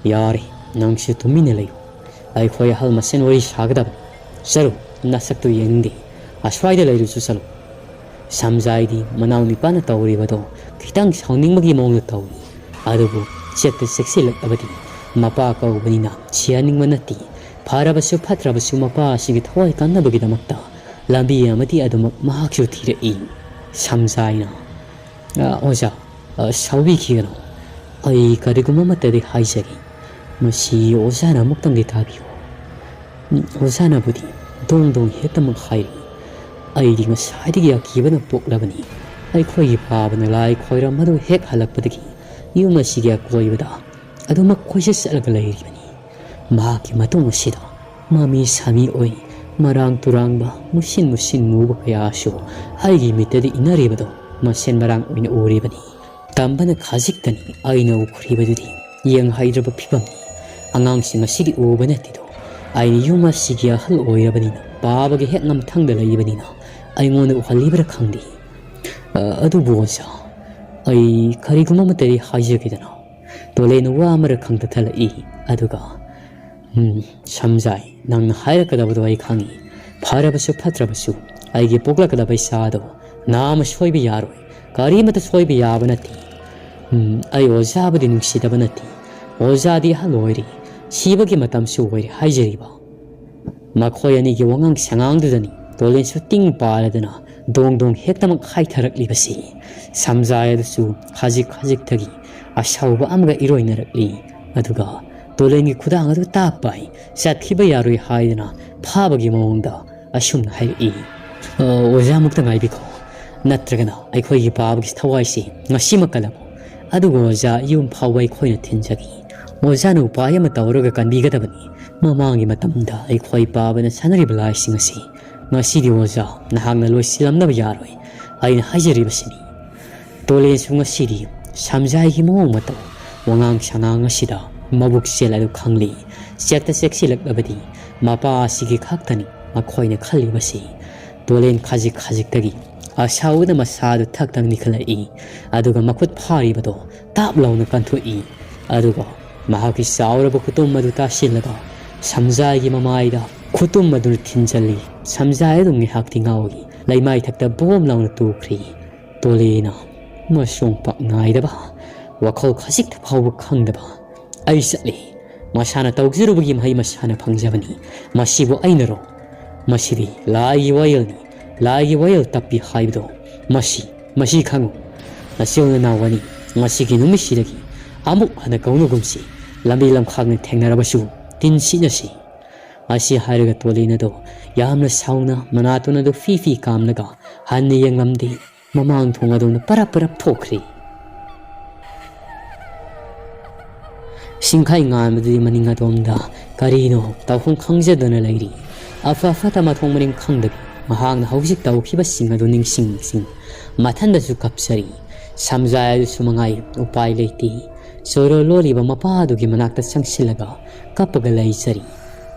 ꯌꯥꯔꯦ, ꯅꯪꯁꯨ ꯇꯨꯃꯤꯟꯅ ꯂꯩꯌꯨ꯫ ꯑꯩꯈꯣꯏ ꯑꯍꯜ ꯃꯁꯦꯟ ꯋꯥꯔꯤ ꯁꯥꯒꯗꯕꯅꯤ꯫ ꯆꯠꯂꯨ, ꯅꯁꯛꯇꯨ ꯌꯦꯡꯅꯤꯡꯗꯦ꯫ ꯑꯁ꯭ꯋꯥꯏꯗ ꯂꯩꯔꯨꯆꯣ, ꯆꯠꯂꯨ꯫" ꯁꯝꯖꯥꯏꯗꯤ ꯃꯅꯥꯎ ꯅꯤꯄꯥꯅ ꯇꯧꯔꯤꯕꯗꯣ ꯈꯤꯇꯪ ꯁꯥꯎꯅꯤꯡꯕꯒꯤ ꯃꯑꯣꯡꯗ ꯇꯧꯏ꯫ ꯑꯗꯨꯕꯨ ꯆꯦꯠꯇ ꯆꯦꯛꯁꯤꯜꯂꯛꯂꯕꯗꯤ ꯃꯄꯥ ꯀꯧꯕꯅꯤꯅ ꯁꯤꯍꯟꯅꯤꯡꯕ ꯅꯠꯇꯦ꯫ ꯐꯔꯕꯁꯨ ꯐꯠꯇ꯭ꯔꯕꯁꯨ ꯃꯄꯥ ꯑꯁꯤꯒꯤ ꯊꯋꯥꯏ ꯀꯟꯅꯕꯒꯤꯗꯃꯛꯇ ꯂꯝꯕꯤ ꯑꯃꯗꯤ ꯑꯗꯨꯃꯛ ꯃꯍꯥꯛꯁꯨ ꯊꯤꯔꯛꯏ꯫ ꯁꯝꯖꯥꯏꯅ, "ꯑ, ꯑꯣꯖꯥ, ꯑ, ꯁꯥꯎꯕꯤꯈꯤꯒꯅꯨ꯫ ꯑꯩ ꯀꯔꯤꯒꯨꯝꯕ ꯑꯃꯠꯇꯗꯤ ꯍꯥꯏꯖꯒꯦ꯫ ꯃꯁꯤ ꯑꯣꯖꯥꯅ ꯑꯃꯨꯛꯇꯪꯗꯤ ꯇꯥꯕꯤꯌꯨ꯫ ꯎꯝ, ꯑꯣꯖꯥꯅꯕꯨꯗꯤ ꯗꯣꯡ ꯗꯣꯡ ꯍꯦꯛꯇꯃꯛ ꯍꯥꯏꯔꯤ꯫ ꯑꯩꯗꯤ ꯉꯁꯥꯏꯗꯒꯤ ꯑꯀꯤꯕꯅ ꯄꯣꯛꯂꯕꯅꯤ꯫ ꯑꯩꯈꯣꯏꯒꯤ ꯄꯥꯕꯅ ꯂꯥꯏ ꯈꯣꯏꯔꯝꯕꯗꯨ ꯍꯦꯛ ꯍꯜꯂꯛꯄꯗꯒꯤ ꯌꯨꯝ ꯑꯁꯤꯒꯤ ꯑꯀꯣꯏꯕꯗ ꯑꯗꯨꯃꯛ ꯀꯣꯏꯆꯠ ꯆꯠꯂꯒ ꯂꯩꯔꯤꯕꯅꯤ꯫ ꯃꯍꯥꯛꯀꯤ ꯃꯇꯨꯡ ꯑꯁꯤꯗ ꯃꯃꯤ ꯁꯥꯃꯤ ꯑꯣꯏ ꯃꯔꯥꯡ ꯇꯨꯔꯥꯡꯕ, ꯃꯨꯁꯤꯟ ꯃꯨꯁꯤꯟ ꯃꯨꯕ ꯀꯌꯥꯁꯨ ꯑꯩꯒꯤ ꯃꯤꯠꯇꯗꯤ ꯏꯟꯅꯔꯤꯕꯗꯨ ꯃꯁꯦꯟ ꯃꯔꯥꯡ ꯑꯣꯏꯅ ꯎꯔꯤꯕꯅꯤ꯫ ꯇꯝꯕꯅ ꯈꯖꯤꯛꯇꯅꯤ ꯑꯩꯅ ꯎꯈ꯭ꯔꯤꯕꯗꯨꯗꯤ ꯌꯦꯡ ꯍꯩꯗ꯭ꯔꯕ ꯐꯤꯕꯝꯅꯤ꯫ ꯑꯉꯥꯡꯁꯤꯡ ꯑꯁꯤꯗꯤ ꯎꯕ ꯅꯠꯇꯦꯗꯣ꯫ ꯑꯩꯅ ꯌꯨꯝ ꯑꯁꯤꯒꯤ ꯑꯍꯜ ꯑꯣꯏꯔꯕꯅꯤꯅ, ꯄꯥꯕꯒꯤ ꯍꯦꯛ ꯉꯝꯊꯪꯗ ꯂꯩꯕꯅꯤꯅ ꯑꯩꯉꯣꯟꯗ ꯎꯍꯜꯂꯤꯕ꯭ꯔꯥ ꯈꯪꯗꯦ꯫ ꯑ, ꯑꯗꯨꯕꯨ ꯑꯣꯖꯥ, ꯑꯩ ꯀꯔꯤꯒꯨꯝꯕ ꯑꯃꯠꯇꯗꯤ ꯍꯥꯏꯖꯒꯦꯗꯅ꯫" ꯇꯣꯂꯦꯅ ꯋꯥ ꯑꯃꯔꯛ ꯈꯪꯇ ꯊꯠꯂꯛꯏ꯫ ꯑꯗꯨꯒ, "ꯎꯝ, ꯁꯝꯖꯥꯏ, ꯅꯪꯅ ꯍꯥꯏꯔꯛꯀꯗꯕꯗꯣ ꯑꯩ ꯈꯪꯏ꯫ ꯐꯔꯕꯁꯨ ꯐꯠꯇ꯭ꯔꯕꯁꯨ ꯑꯩꯒꯤ ꯄꯣꯛꯂꯛꯀꯗꯕ ꯏꯆꯥꯗꯣ ꯅꯥꯃ ꯁꯣꯏꯕ ꯌꯥꯔꯣꯏ꯫ ꯀꯔꯤꯃꯠꯇ ꯁꯣꯏꯕ ꯌꯥꯕ ꯅꯠꯇꯦ꯫ ꯎꯝ, ꯑꯩ ꯑꯣꯖꯥꯕꯨꯗꯤ ꯅꯨꯡꯁꯤꯗꯕ ꯅꯠꯇꯦ꯫ ꯑꯣꯖꯥꯗꯤ ꯑꯍꯜ ꯑꯣꯏꯔꯦ, ꯁꯤꯕꯒꯤ ꯃꯇꯝꯁꯨ ꯑꯣꯏꯔꯦ ꯍꯥꯏꯖꯔꯤꯕ꯫" ꯃꯈꯣꯏ ꯑꯅꯤꯒꯤ ꯋꯥꯉꯥꯡ ꯁꯉꯥꯡꯗꯨꯗꯅꯤ ꯇꯣꯂꯦꯟꯁꯨ ꯇꯤꯡ ꯄꯥꯔꯗꯅ ꯗꯣꯡ ꯗꯣꯡ ꯍꯦꯛꯇꯃꯛ ꯍꯥꯏꯊꯔꯛꯂꯤꯕꯁꯤ꯫ ꯁꯝꯖꯥꯏ ꯑꯗꯨꯁꯨ ꯈꯖꯤꯛ ꯈꯖꯤꯛꯇꯒꯤ ꯑꯁꯥꯎꯕ ꯑꯃꯒ ꯏꯔꯣꯏꯅꯔꯛꯂꯤ꯫ ꯑꯗꯨꯒ ꯇꯣꯂꯦꯟꯒꯤ ꯈꯨꯗꯥꯡ ꯑꯗꯨ ꯇꯥꯛ ꯄꯥꯏ ꯆꯠꯈꯤꯕ ꯌꯥꯔꯣꯏ ꯍꯥꯏꯗꯨꯅ ꯐꯥꯕꯒꯤ ꯃꯑꯣꯡꯗ ꯑꯁꯨꯝꯅ ꯍꯥꯏꯔꯛꯏ꯫ "ꯑ, ꯑꯣꯖꯥ ꯑꯃꯨꯛꯇ ꯉꯥꯏꯕꯤꯈꯣ, ꯅꯠꯇ꯭ꯔꯒꯅ ꯑꯩꯈꯣꯏꯒꯤ ꯄꯥꯕꯒꯤ ꯊꯋꯥꯏꯁꯤ ꯉꯁꯤꯃꯛ ꯀꯜꯂꯝꯃꯨ, ꯑꯗꯨꯒ ꯑꯣꯖꯥ ꯌꯨꯝ ꯐꯥꯎꯕ ꯑꯩꯈꯣꯏꯅ ꯊꯤꯟꯖꯒꯦ꯫ ꯑꯣꯖꯥꯅ ꯎꯄꯥꯏ ꯑꯃ ꯇꯧꯔꯒ ꯀꯟꯕꯤꯒꯗꯕꯅꯤ꯫ ꯃꯃꯥꯡꯒꯤ ꯃꯇꯝꯗ ꯑꯩꯈꯣꯏ ꯄꯥꯕꯅ ꯁꯥꯟꯅꯔꯤꯕ ꯂꯥꯏꯁꯤꯡ ꯑꯁꯤ ꯉꯁꯤꯗꯤ ꯑꯣꯖꯥ ꯅꯍꯥꯛꯅ ꯂꯣꯏꯁꯤꯜꯂꯝꯗꯕ ꯌꯥꯔꯣꯏ꯫ ꯑꯩꯅ ꯍꯥꯏꯖꯔꯤꯕꯁꯤꯅꯤ꯫" ꯇꯣꯂꯦꯟꯁꯨ ꯉꯁꯤꯗꯤ ꯁꯝꯖꯥꯏꯒꯤ ꯃꯑꯣꯡ ꯃꯇꯧ, ꯋꯥꯉꯥꯡ ꯁꯉꯥꯡ ꯑꯁꯤꯗ ꯃꯕꯨꯛ ꯆꯦꯜ ꯑꯗꯨ ꯈꯪꯂꯤ꯫ ꯆꯦꯛꯇ ꯆꯦꯛꯁꯤꯜꯂꯛꯂꯕꯗꯤ ꯃꯄꯥ ꯑꯁꯤꯒꯤ ꯈꯛꯇꯅꯤ ꯃꯈꯣꯏꯅ ꯈꯜꯂꯤꯕꯁꯤ꯫ ꯇꯣꯂꯦꯟ ꯈꯖꯤꯛ ꯈꯖꯤꯛꯇꯒꯤ ꯑꯁꯥꯎꯕꯅ ꯃꯁꯥꯗꯨ ꯊꯛ ꯊꯛ ꯅꯤꯛꯈꯠꯂꯛꯏ꯫ ꯑꯗꯨꯒ ꯃꯈꯨꯠ ꯐꯥꯔꯤꯕꯗꯣ ꯇꯥꯞ ꯂꯥꯎꯅ ꯀꯟꯊꯣꯛꯏ꯫ ꯑꯗꯨꯒ ꯃꯍꯥꯛꯀꯤ ꯆꯥꯎꯔꯕ ꯈꯨꯇꯨꯝ ꯑꯗꯨ ꯇꯥꯁꯤꯜꯂꯒ ꯁꯝꯖꯥꯏꯒꯤ ꯃꯃꯥꯏꯗ ꯈꯨꯇꯨꯝ ꯑꯗꯨꯅ ꯊꯤꯟꯖꯜꯂꯤ꯫ ꯁꯝꯖꯥꯏ ꯑꯗꯨ ꯉꯥꯏꯍꯥꯛꯇꯤ ꯉꯥꯎꯏ꯫ ꯂꯩꯃꯥꯏꯊꯛꯇ ꯕꯣꯝ ꯂꯥꯎꯅ ꯇꯨꯈ꯭ꯔꯤ꯫ ꯇꯣꯂꯦꯅ ꯃꯁꯣꯡ ꯄꯥꯛ ꯅꯥꯏꯗꯕ, ꯋꯥꯈꯜ ꯈꯖꯤꯛꯇ ꯐꯥꯎꯕ ꯈꯪꯗꯕ, "ꯑꯩ ꯆꯠꯂꯤ꯫ ꯃꯁꯥꯅ ꯇꯧꯖꯔꯨꯕꯒꯤ ꯃꯍꯩ ꯃꯁꯥꯅ ꯐꯪꯖꯕꯅꯤ꯫ ꯃꯁꯤꯕꯨ ꯑꯩꯅꯔꯣ? ꯃꯁꯤꯗꯤ ꯂꯥꯏꯒꯤ ꯋꯥꯌꯦꯜꯅꯤ꯫ ꯂꯥꯏꯒꯤ ꯋꯥꯌꯦꯜ ꯇꯞꯄꯤ ꯍꯥꯏꯕꯗꯣ ꯃꯁꯤ, ꯃꯁꯤ ꯈꯪꯉꯨ꯫ ꯅꯆꯤꯜ ꯅꯅꯥꯎ ꯑꯅꯤ ꯉꯁꯤꯒꯤ ꯅꯨꯃꯤꯠꯁꯤꯗꯒꯤ ꯑꯃꯨꯛ ꯍꯟꯅ ꯀꯧꯅꯒꯨꯝꯁꯤ꯫ ꯂꯝꯕꯤ ꯂꯝꯈꯥꯡꯅ ꯊꯦꯡꯅꯔꯕꯁꯨ ꯇꯤꯟꯁꯤꯠꯅꯁꯤ꯫" ꯑꯁꯤ ꯍꯥꯏꯔꯒ ꯇꯣꯂꯦꯟ ꯑꯗꯣ ꯌꯥꯝꯅ ꯁꯥꯎꯅ ꯃꯅꯥꯇꯣꯟ ꯑꯗꯨ ꯐꯤ ꯐꯤ ꯀꯥꯝꯂꯒ ꯍꯟꯅ ꯌꯦꯡꯂꯝꯗꯦ꯫ ꯃꯃꯥꯡ ꯊꯣꯡ ꯑꯗꯣꯝꯗ ꯄꯔꯞ ꯄꯔꯞ ꯊꯣꯛꯈ꯭ꯔꯤ꯫ ꯁꯤꯡꯈꯥꯏ ꯉꯥꯟꯕꯗꯨꯗꯤ ꯃꯅꯤꯡ ꯑꯗꯣꯝꯗ ꯀꯔꯤꯅꯣ ꯇꯧꯐꯝ ꯈꯪꯖꯗꯅ ꯂꯩꯔꯤ꯫ ꯑꯐ ꯐꯠꯇ ꯃꯊꯣꯡ ꯃꯔꯤꯡ ꯈꯪꯗꯕꯤ ꯃꯍꯥꯛꯅ ꯍꯧꯖꯤꯛ ꯇꯧꯈꯤꯕꯁꯤꯡ ꯑꯗꯨ ꯅꯤꯡꯁꯤꯡ ꯅꯤꯡꯁꯤꯡ ꯃꯊꯟꯗꯁꯨ ꯀꯞꯆꯔꯤ꯫ ꯁꯝꯖꯥꯏ ꯑꯗꯨꯁꯨ ꯃꯉꯥꯏ ꯎꯄꯥꯏ ꯂꯩꯇꯦ꯫ ꯆꯣꯔꯣ ꯂꯣꯜꯂꯤꯕ ꯃꯄꯥ ꯑꯗꯨꯒꯤ ꯃꯅꯥꯛꯇ ꯆꯪꯁꯤꯜꯂꯒ ꯀꯞꯄꯒ ꯂꯩꯖꯔꯤ꯫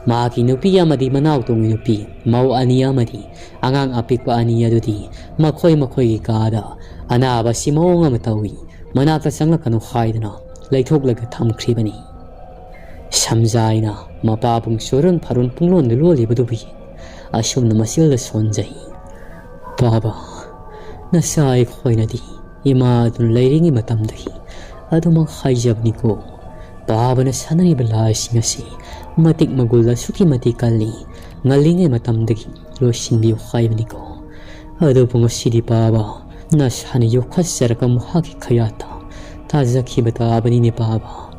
ꯃꯍꯥꯛꯀꯤ ꯅꯨꯄꯤ ꯑꯃꯗꯤ ꯃꯅꯥꯎ ꯇꯣꯡꯉꯤ ꯅꯨꯄꯤ ꯃꯧ ꯑꯅꯤ ꯑꯃꯗꯤ ꯑꯉꯥꯡ ꯑꯄꯤꯛꯄ ꯑꯅꯤ ꯑꯗꯨꯗꯤ ꯃꯈꯣꯏ ꯃꯈꯣꯏꯒꯤ ꯀꯥꯗ ꯑꯅꯥꯕ ꯑꯁꯤ ꯃꯑꯣꯡ ꯑꯃ ꯇꯧꯏ꯫ ꯃꯅꯥꯛꯇ ꯆꯪꯂꯛꯀꯅꯨ ꯍꯥꯏꯗꯨꯅ ꯂꯩꯊꯣꯛꯂꯒ ꯊꯝꯈ꯭ꯔꯤꯕꯅꯤ꯫ ꯁꯝꯖꯥꯏꯅ ꯃꯄꯥꯕꯨꯡ ꯆꯨꯔꯨꯟ ꯐꯥꯔꯨꯟ ꯄꯨꯡꯂꯣꯟꯗ ꯂꯣꯜꯂꯤꯕꯗꯨꯕꯨ ꯌꯦꯡ ꯑꯁꯨꯝꯅ ꯃꯆꯤꯜꯗ ꯁꯣꯟꯖꯩ꯫ "ꯄꯥꯕ, ꯅꯆꯥ ꯑꯩꯈꯣꯏꯅꯗꯤ ꯏꯃꯥ ꯑꯗꯨꯅ ꯂꯩꯔꯤꯉꯩ ꯃꯇꯝꯗꯒꯤ ꯑꯗꯨꯃꯛ ꯍꯥꯏꯖꯕꯅꯤꯀꯣ꯫ ꯄꯥꯕꯅ ꯁꯥꯟꯅꯔꯤꯕ ꯂꯥꯏꯁꯤꯡ ꯑꯁꯤ ꯃꯇꯤꯛ ꯃꯒꯨꯜ ꯑꯁꯨꯛꯀꯤ ꯃꯇꯤꯛ ꯀꯜꯂꯤ꯫ ꯉꯜꯂꯤꯉꯩ ꯃꯇꯝꯗꯒꯤ ꯂꯣꯏꯁꯤꯟꯕꯤꯌꯨ ꯍꯥꯏꯕꯅꯤꯀꯣ꯫ ꯑꯗꯨꯕꯨ ꯉꯁꯤꯗꯤ ꯄꯥꯕ, ꯅꯁꯥꯅ ꯌꯣꯛꯈꯠꯆꯔꯒ ꯃꯍꯥꯛꯀꯤ ꯈꯌꯥꯠꯇ ꯇꯥꯖꯈꯤꯕ ꯇꯥꯕꯅꯤꯅꯦ ꯄꯥꯕ꯫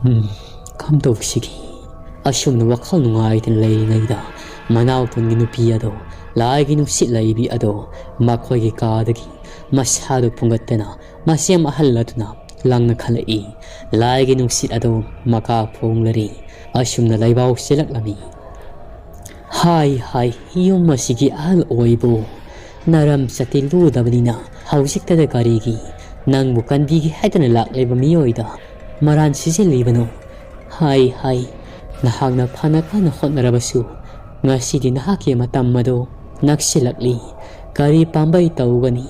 ꯎꯝ, ꯀꯝꯗꯧꯁꯤꯒꯦ? ꯑꯁꯨꯝꯅ ꯋꯥꯈꯜ ꯅꯨꯡꯉꯥꯏꯇꯅ ꯂꯩꯔꯤꯉꯩꯗ, ꯃꯅꯥꯎꯄꯨꯟꯒꯤ ꯅꯨꯄꯤ ꯑꯗꯣ, ꯂꯥꯏꯒꯤ ꯅꯨꯡꯁꯤꯠ ꯂꯩꯕꯤ ꯑꯗꯣ, ꯃꯈꯣꯏꯒꯤ ꯀꯥꯗꯒꯤ ꯃꯁꯥꯗꯨ ꯄꯨꯡꯒꯠꯇꯅ ꯃꯁꯦꯝ ꯑꯍꯜ ꯑꯗꯨꯅ ꯂꯪꯅ ꯈꯜꯂꯛꯏ꯫ ꯂꯥꯏꯒꯤ ꯅꯨꯡꯁꯤꯠ ꯑꯗꯣ ꯃꯀꯥ ꯐꯣꯡꯂꯔꯤ꯫ ꯑꯁꯨꯝꯅ ꯂꯩꯕꯥꯎ ꯆꯦꯜꯂꯛꯂꯝꯃꯤ꯫ ꯍꯥꯏ ꯍꯥꯏ, ꯌꯨꯝ ꯑꯁꯤꯒꯤ ꯑꯍꯜ ꯑꯣꯏꯕꯨ ꯅꯔꯝ ꯆꯠꯇꯤ ꯂꯨꯗꯕꯅꯤꯅ ꯍꯧꯖꯤꯛꯇꯗ ꯀꯔꯤꯒꯤ ꯅꯪꯕꯨ ꯀꯟꯕꯤꯒꯦ ꯍꯥꯏꯗꯅ ꯂꯥꯛꯂꯤꯕ ꯃꯤꯑꯣꯏꯗ ꯃꯔꯥꯟ ꯁꯤꯖꯤꯜꯂꯤꯕꯅꯣ? ꯍꯥꯏ ꯍꯥꯏ, ꯅꯍꯥꯛꯅ ꯐꯅ ꯀꯟꯅ ꯍꯣꯠꯅꯔꯕꯁꯨ ꯉꯁꯤꯗꯤ ꯅꯍꯥꯛꯀꯤ ꯃꯇꯝ ꯑꯗꯨ ꯅꯛꯁꯤꯜꯂꯛꯂꯤ꯫ ꯀꯔꯤ ꯄꯥꯝꯕꯩ ꯇꯧꯒꯅꯤ?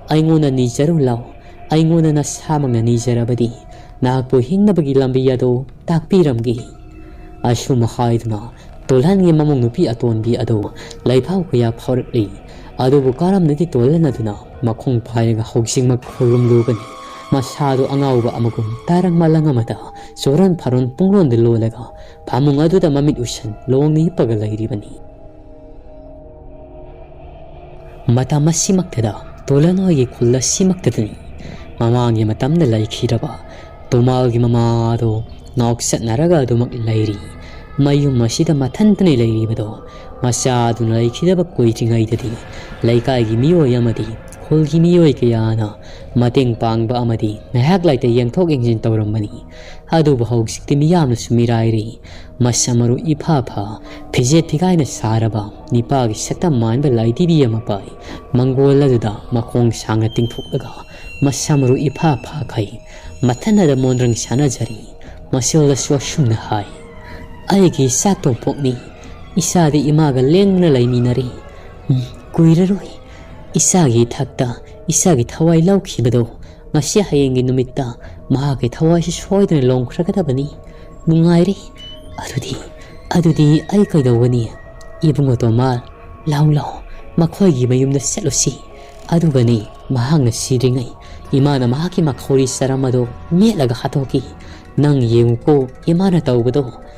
ꯑꯩꯉꯣꯟꯗ ꯅꯤꯖꯔꯨ ꯂꯥꯎ꯫ ꯑꯩꯉꯣꯟꯗ ꯅꯁꯥꯃꯛꯅ ꯅꯤꯖꯔꯕꯗꯤ ꯅꯍꯥꯛꯄꯨ ꯍꯤꯡꯅꯕꯒꯤ ꯂꯝꯕꯤ ꯑꯗꯨ ꯇꯥꯛꯄꯤꯔꯝꯒꯦ꯫ ꯑꯁꯨꯝ ꯍꯥꯏꯗꯨꯅ ꯇꯣꯜꯍꯟꯒꯤ ꯃꯃꯧ ꯅꯨꯄꯤ ꯑꯇꯣꯟꯕꯤ ꯑꯗꯨ ꯂꯩꯐꯥꯎ ꯀꯌꯥ ꯐꯥꯎꯔꯛꯂꯤ꯫ ꯑꯗꯨꯕꯨ ꯀꯔꯝꯅꯗꯤ ꯇꯣꯜꯍꯟ ꯑꯗꯨꯅ ꯃꯈꯣꯡ ꯄꯥꯏꯔꯒ ꯍꯧꯖꯤꯛꯃꯛ ꯈꯨꯔꯨꯝꯂꯨꯒꯅꯤ? ꯃꯁꯥꯗꯨ ꯑꯉꯥꯎꯕ ꯑꯃꯒꯨꯝ ꯇꯥꯔꯪ ꯃꯂꯪ ꯑꯃꯗ ꯆꯣꯔꯣꯟ ꯐꯥꯔꯣꯟ ꯄꯨꯡꯂꯣꯟꯗ ꯂꯣꯜꯂꯒ ꯐꯃꯨꯡ ꯑꯗꯨꯗ ꯃꯃꯤꯠ ꯎꯏꯁꯟ ꯂꯣꯡꯅ ꯍꯤꯞꯄꯒ ꯂꯩꯔꯤꯕꯅꯤ꯫ ꯃꯇꯝ ꯑꯁꯤꯃꯛꯇꯗ ꯇꯣꯂꯟ ꯍꯣꯏꯒꯤ ꯈꯨꯜ ꯑꯁꯤꯃꯛꯇꯗꯅꯤ ꯃꯃꯥꯡꯒꯤ ꯃꯇꯝꯗ ꯂꯩꯈꯤꯗ꯭ꯔꯕ ꯇꯣꯃꯥꯜꯒꯤ ꯃꯃꯥꯗꯣ ꯉꯥꯎꯆꯠꯅꯔꯒ ꯑꯗꯨꯃꯛ ꯂꯩꯔꯤ꯫ ꯃꯌꯨꯝ ꯑꯁꯤꯗ ꯃꯊꯟꯇꯅꯤ ꯂꯩꯔꯤꯕꯗꯣ꯫ ꯃꯆꯥꯗꯨꯅ ꯂꯩꯈꯤꯗꯕ ꯀꯨꯏꯗ꯭ꯔꯤꯉꯩꯗꯗꯤ ꯂꯩꯀꯥꯏꯒꯤ ꯃꯤꯑꯣꯏ ꯑꯃꯗꯤ ꯈꯨꯜꯒꯤ ꯃꯤꯑꯣꯏ ꯀꯌꯥꯅ ꯃꯇꯦꯡ ꯄꯥꯡꯕ ꯑꯃꯗꯤ ꯉꯥꯏꯍꯥꯛ ꯂꯩꯇ ꯌꯦꯡꯊꯣꯛ ꯌꯦꯡꯁꯤꯟ ꯇꯧꯔꯝꯕꯅꯤ꯫ ꯑꯗꯨꯕꯨ ꯍꯧꯖꯤꯛꯇꯤ ꯃꯤꯌꯥꯝꯅꯁꯨ ꯃꯤꯔꯥꯏꯔꯤ꯫ ꯃꯁꯝ ꯃꯔꯨ ꯏꯐꯥ ꯐꯥ, ꯐꯤꯖꯦꯠ ꯐꯤꯒꯥꯏꯅ ꯁꯥꯔꯕ ꯅꯤꯄꯥꯒꯤ ꯁꯛꯇꯝ ꯃꯥꯟꯕ ꯂꯥꯏꯙꯤꯕꯤ ꯑꯃ ꯄꯥꯏ꯫ ꯃꯪꯒꯣꯜ ꯑꯗꯨꯗ ꯃꯈꯣꯡ ꯁꯥꯡꯅ ꯇꯤꯡꯊꯣꯛꯂꯒ ꯃꯁꯝ ꯃꯔꯨ ꯏꯐꯥ ꯐꯥꯈꯩ ꯃꯊꯟꯅꯗ ꯃꯣꯟꯗ꯭ꯔꯪ ꯁꯥꯟꯅꯖꯔꯤ꯫ ꯃꯁꯤꯜꯗꯁꯨ ꯑꯁꯨꯝꯅ ꯍꯥꯏ, "ꯑꯩꯒꯤ ꯏꯆꯥ ꯇꯣꯝꯄꯣꯛꯅꯤ꯫ ꯏꯆꯥꯗꯤ ꯏꯃꯥꯒ ꯂꯦꯡꯗꯅ ꯂꯩꯃꯤꯟꯅꯔꯤ꯫ ꯎꯝ, ꯀꯨꯏꯔꯔꯣꯏ ꯏꯆꯥꯒꯤ ꯏꯊꯛꯇ ꯏꯆꯥꯒꯤ ꯊꯋꯥꯏ ꯂꯧꯈꯤꯕꯗꯣ ꯉꯁꯤ ꯍꯌꯦꯡꯒꯤ ꯅꯨꯃꯤꯠꯇ ꯃꯍꯥꯛꯀꯤ ꯊꯋꯥꯏꯁꯤ ꯁꯣꯏꯗꯅ ꯂꯣꯡꯈ꯭ꯔꯒꯗꯕꯅꯤ꯫ ꯅꯨꯡꯉꯥꯏꯔꯦ꯫ ꯑꯗꯨꯗꯤ, ꯑꯗꯨꯗꯤ ꯑꯩ ꯀꯩꯗꯧꯒꯅꯤ? ꯏꯕꯨꯡꯉꯣ ꯇꯣꯃꯥꯜ, ꯂꯥꯎ ꯂꯥꯎ, ꯃꯈꯣꯏꯒꯤ ꯃꯌꯨꯝꯗ ꯆꯠꯂꯨꯁꯤ꯫ ꯑꯗꯨꯒꯅꯤ ꯃꯍꯥꯛꯅ ꯁꯤꯗ꯭ꯔꯤꯉꯩ ꯏꯃꯥꯅ ꯃꯍꯥꯛꯀꯤ ꯃꯈꯧꯔꯤ ꯆꯔꯝ ꯑꯗꯨ ꯃꯦꯠꯂꯒ ꯍꯥꯠꯇꯣꯛꯈꯤ꯫ ꯅꯪ ꯌꯦꯡꯉꯨꯀꯣ, ꯏꯃꯥꯅ ꯇꯧꯕꯗꯣ꯫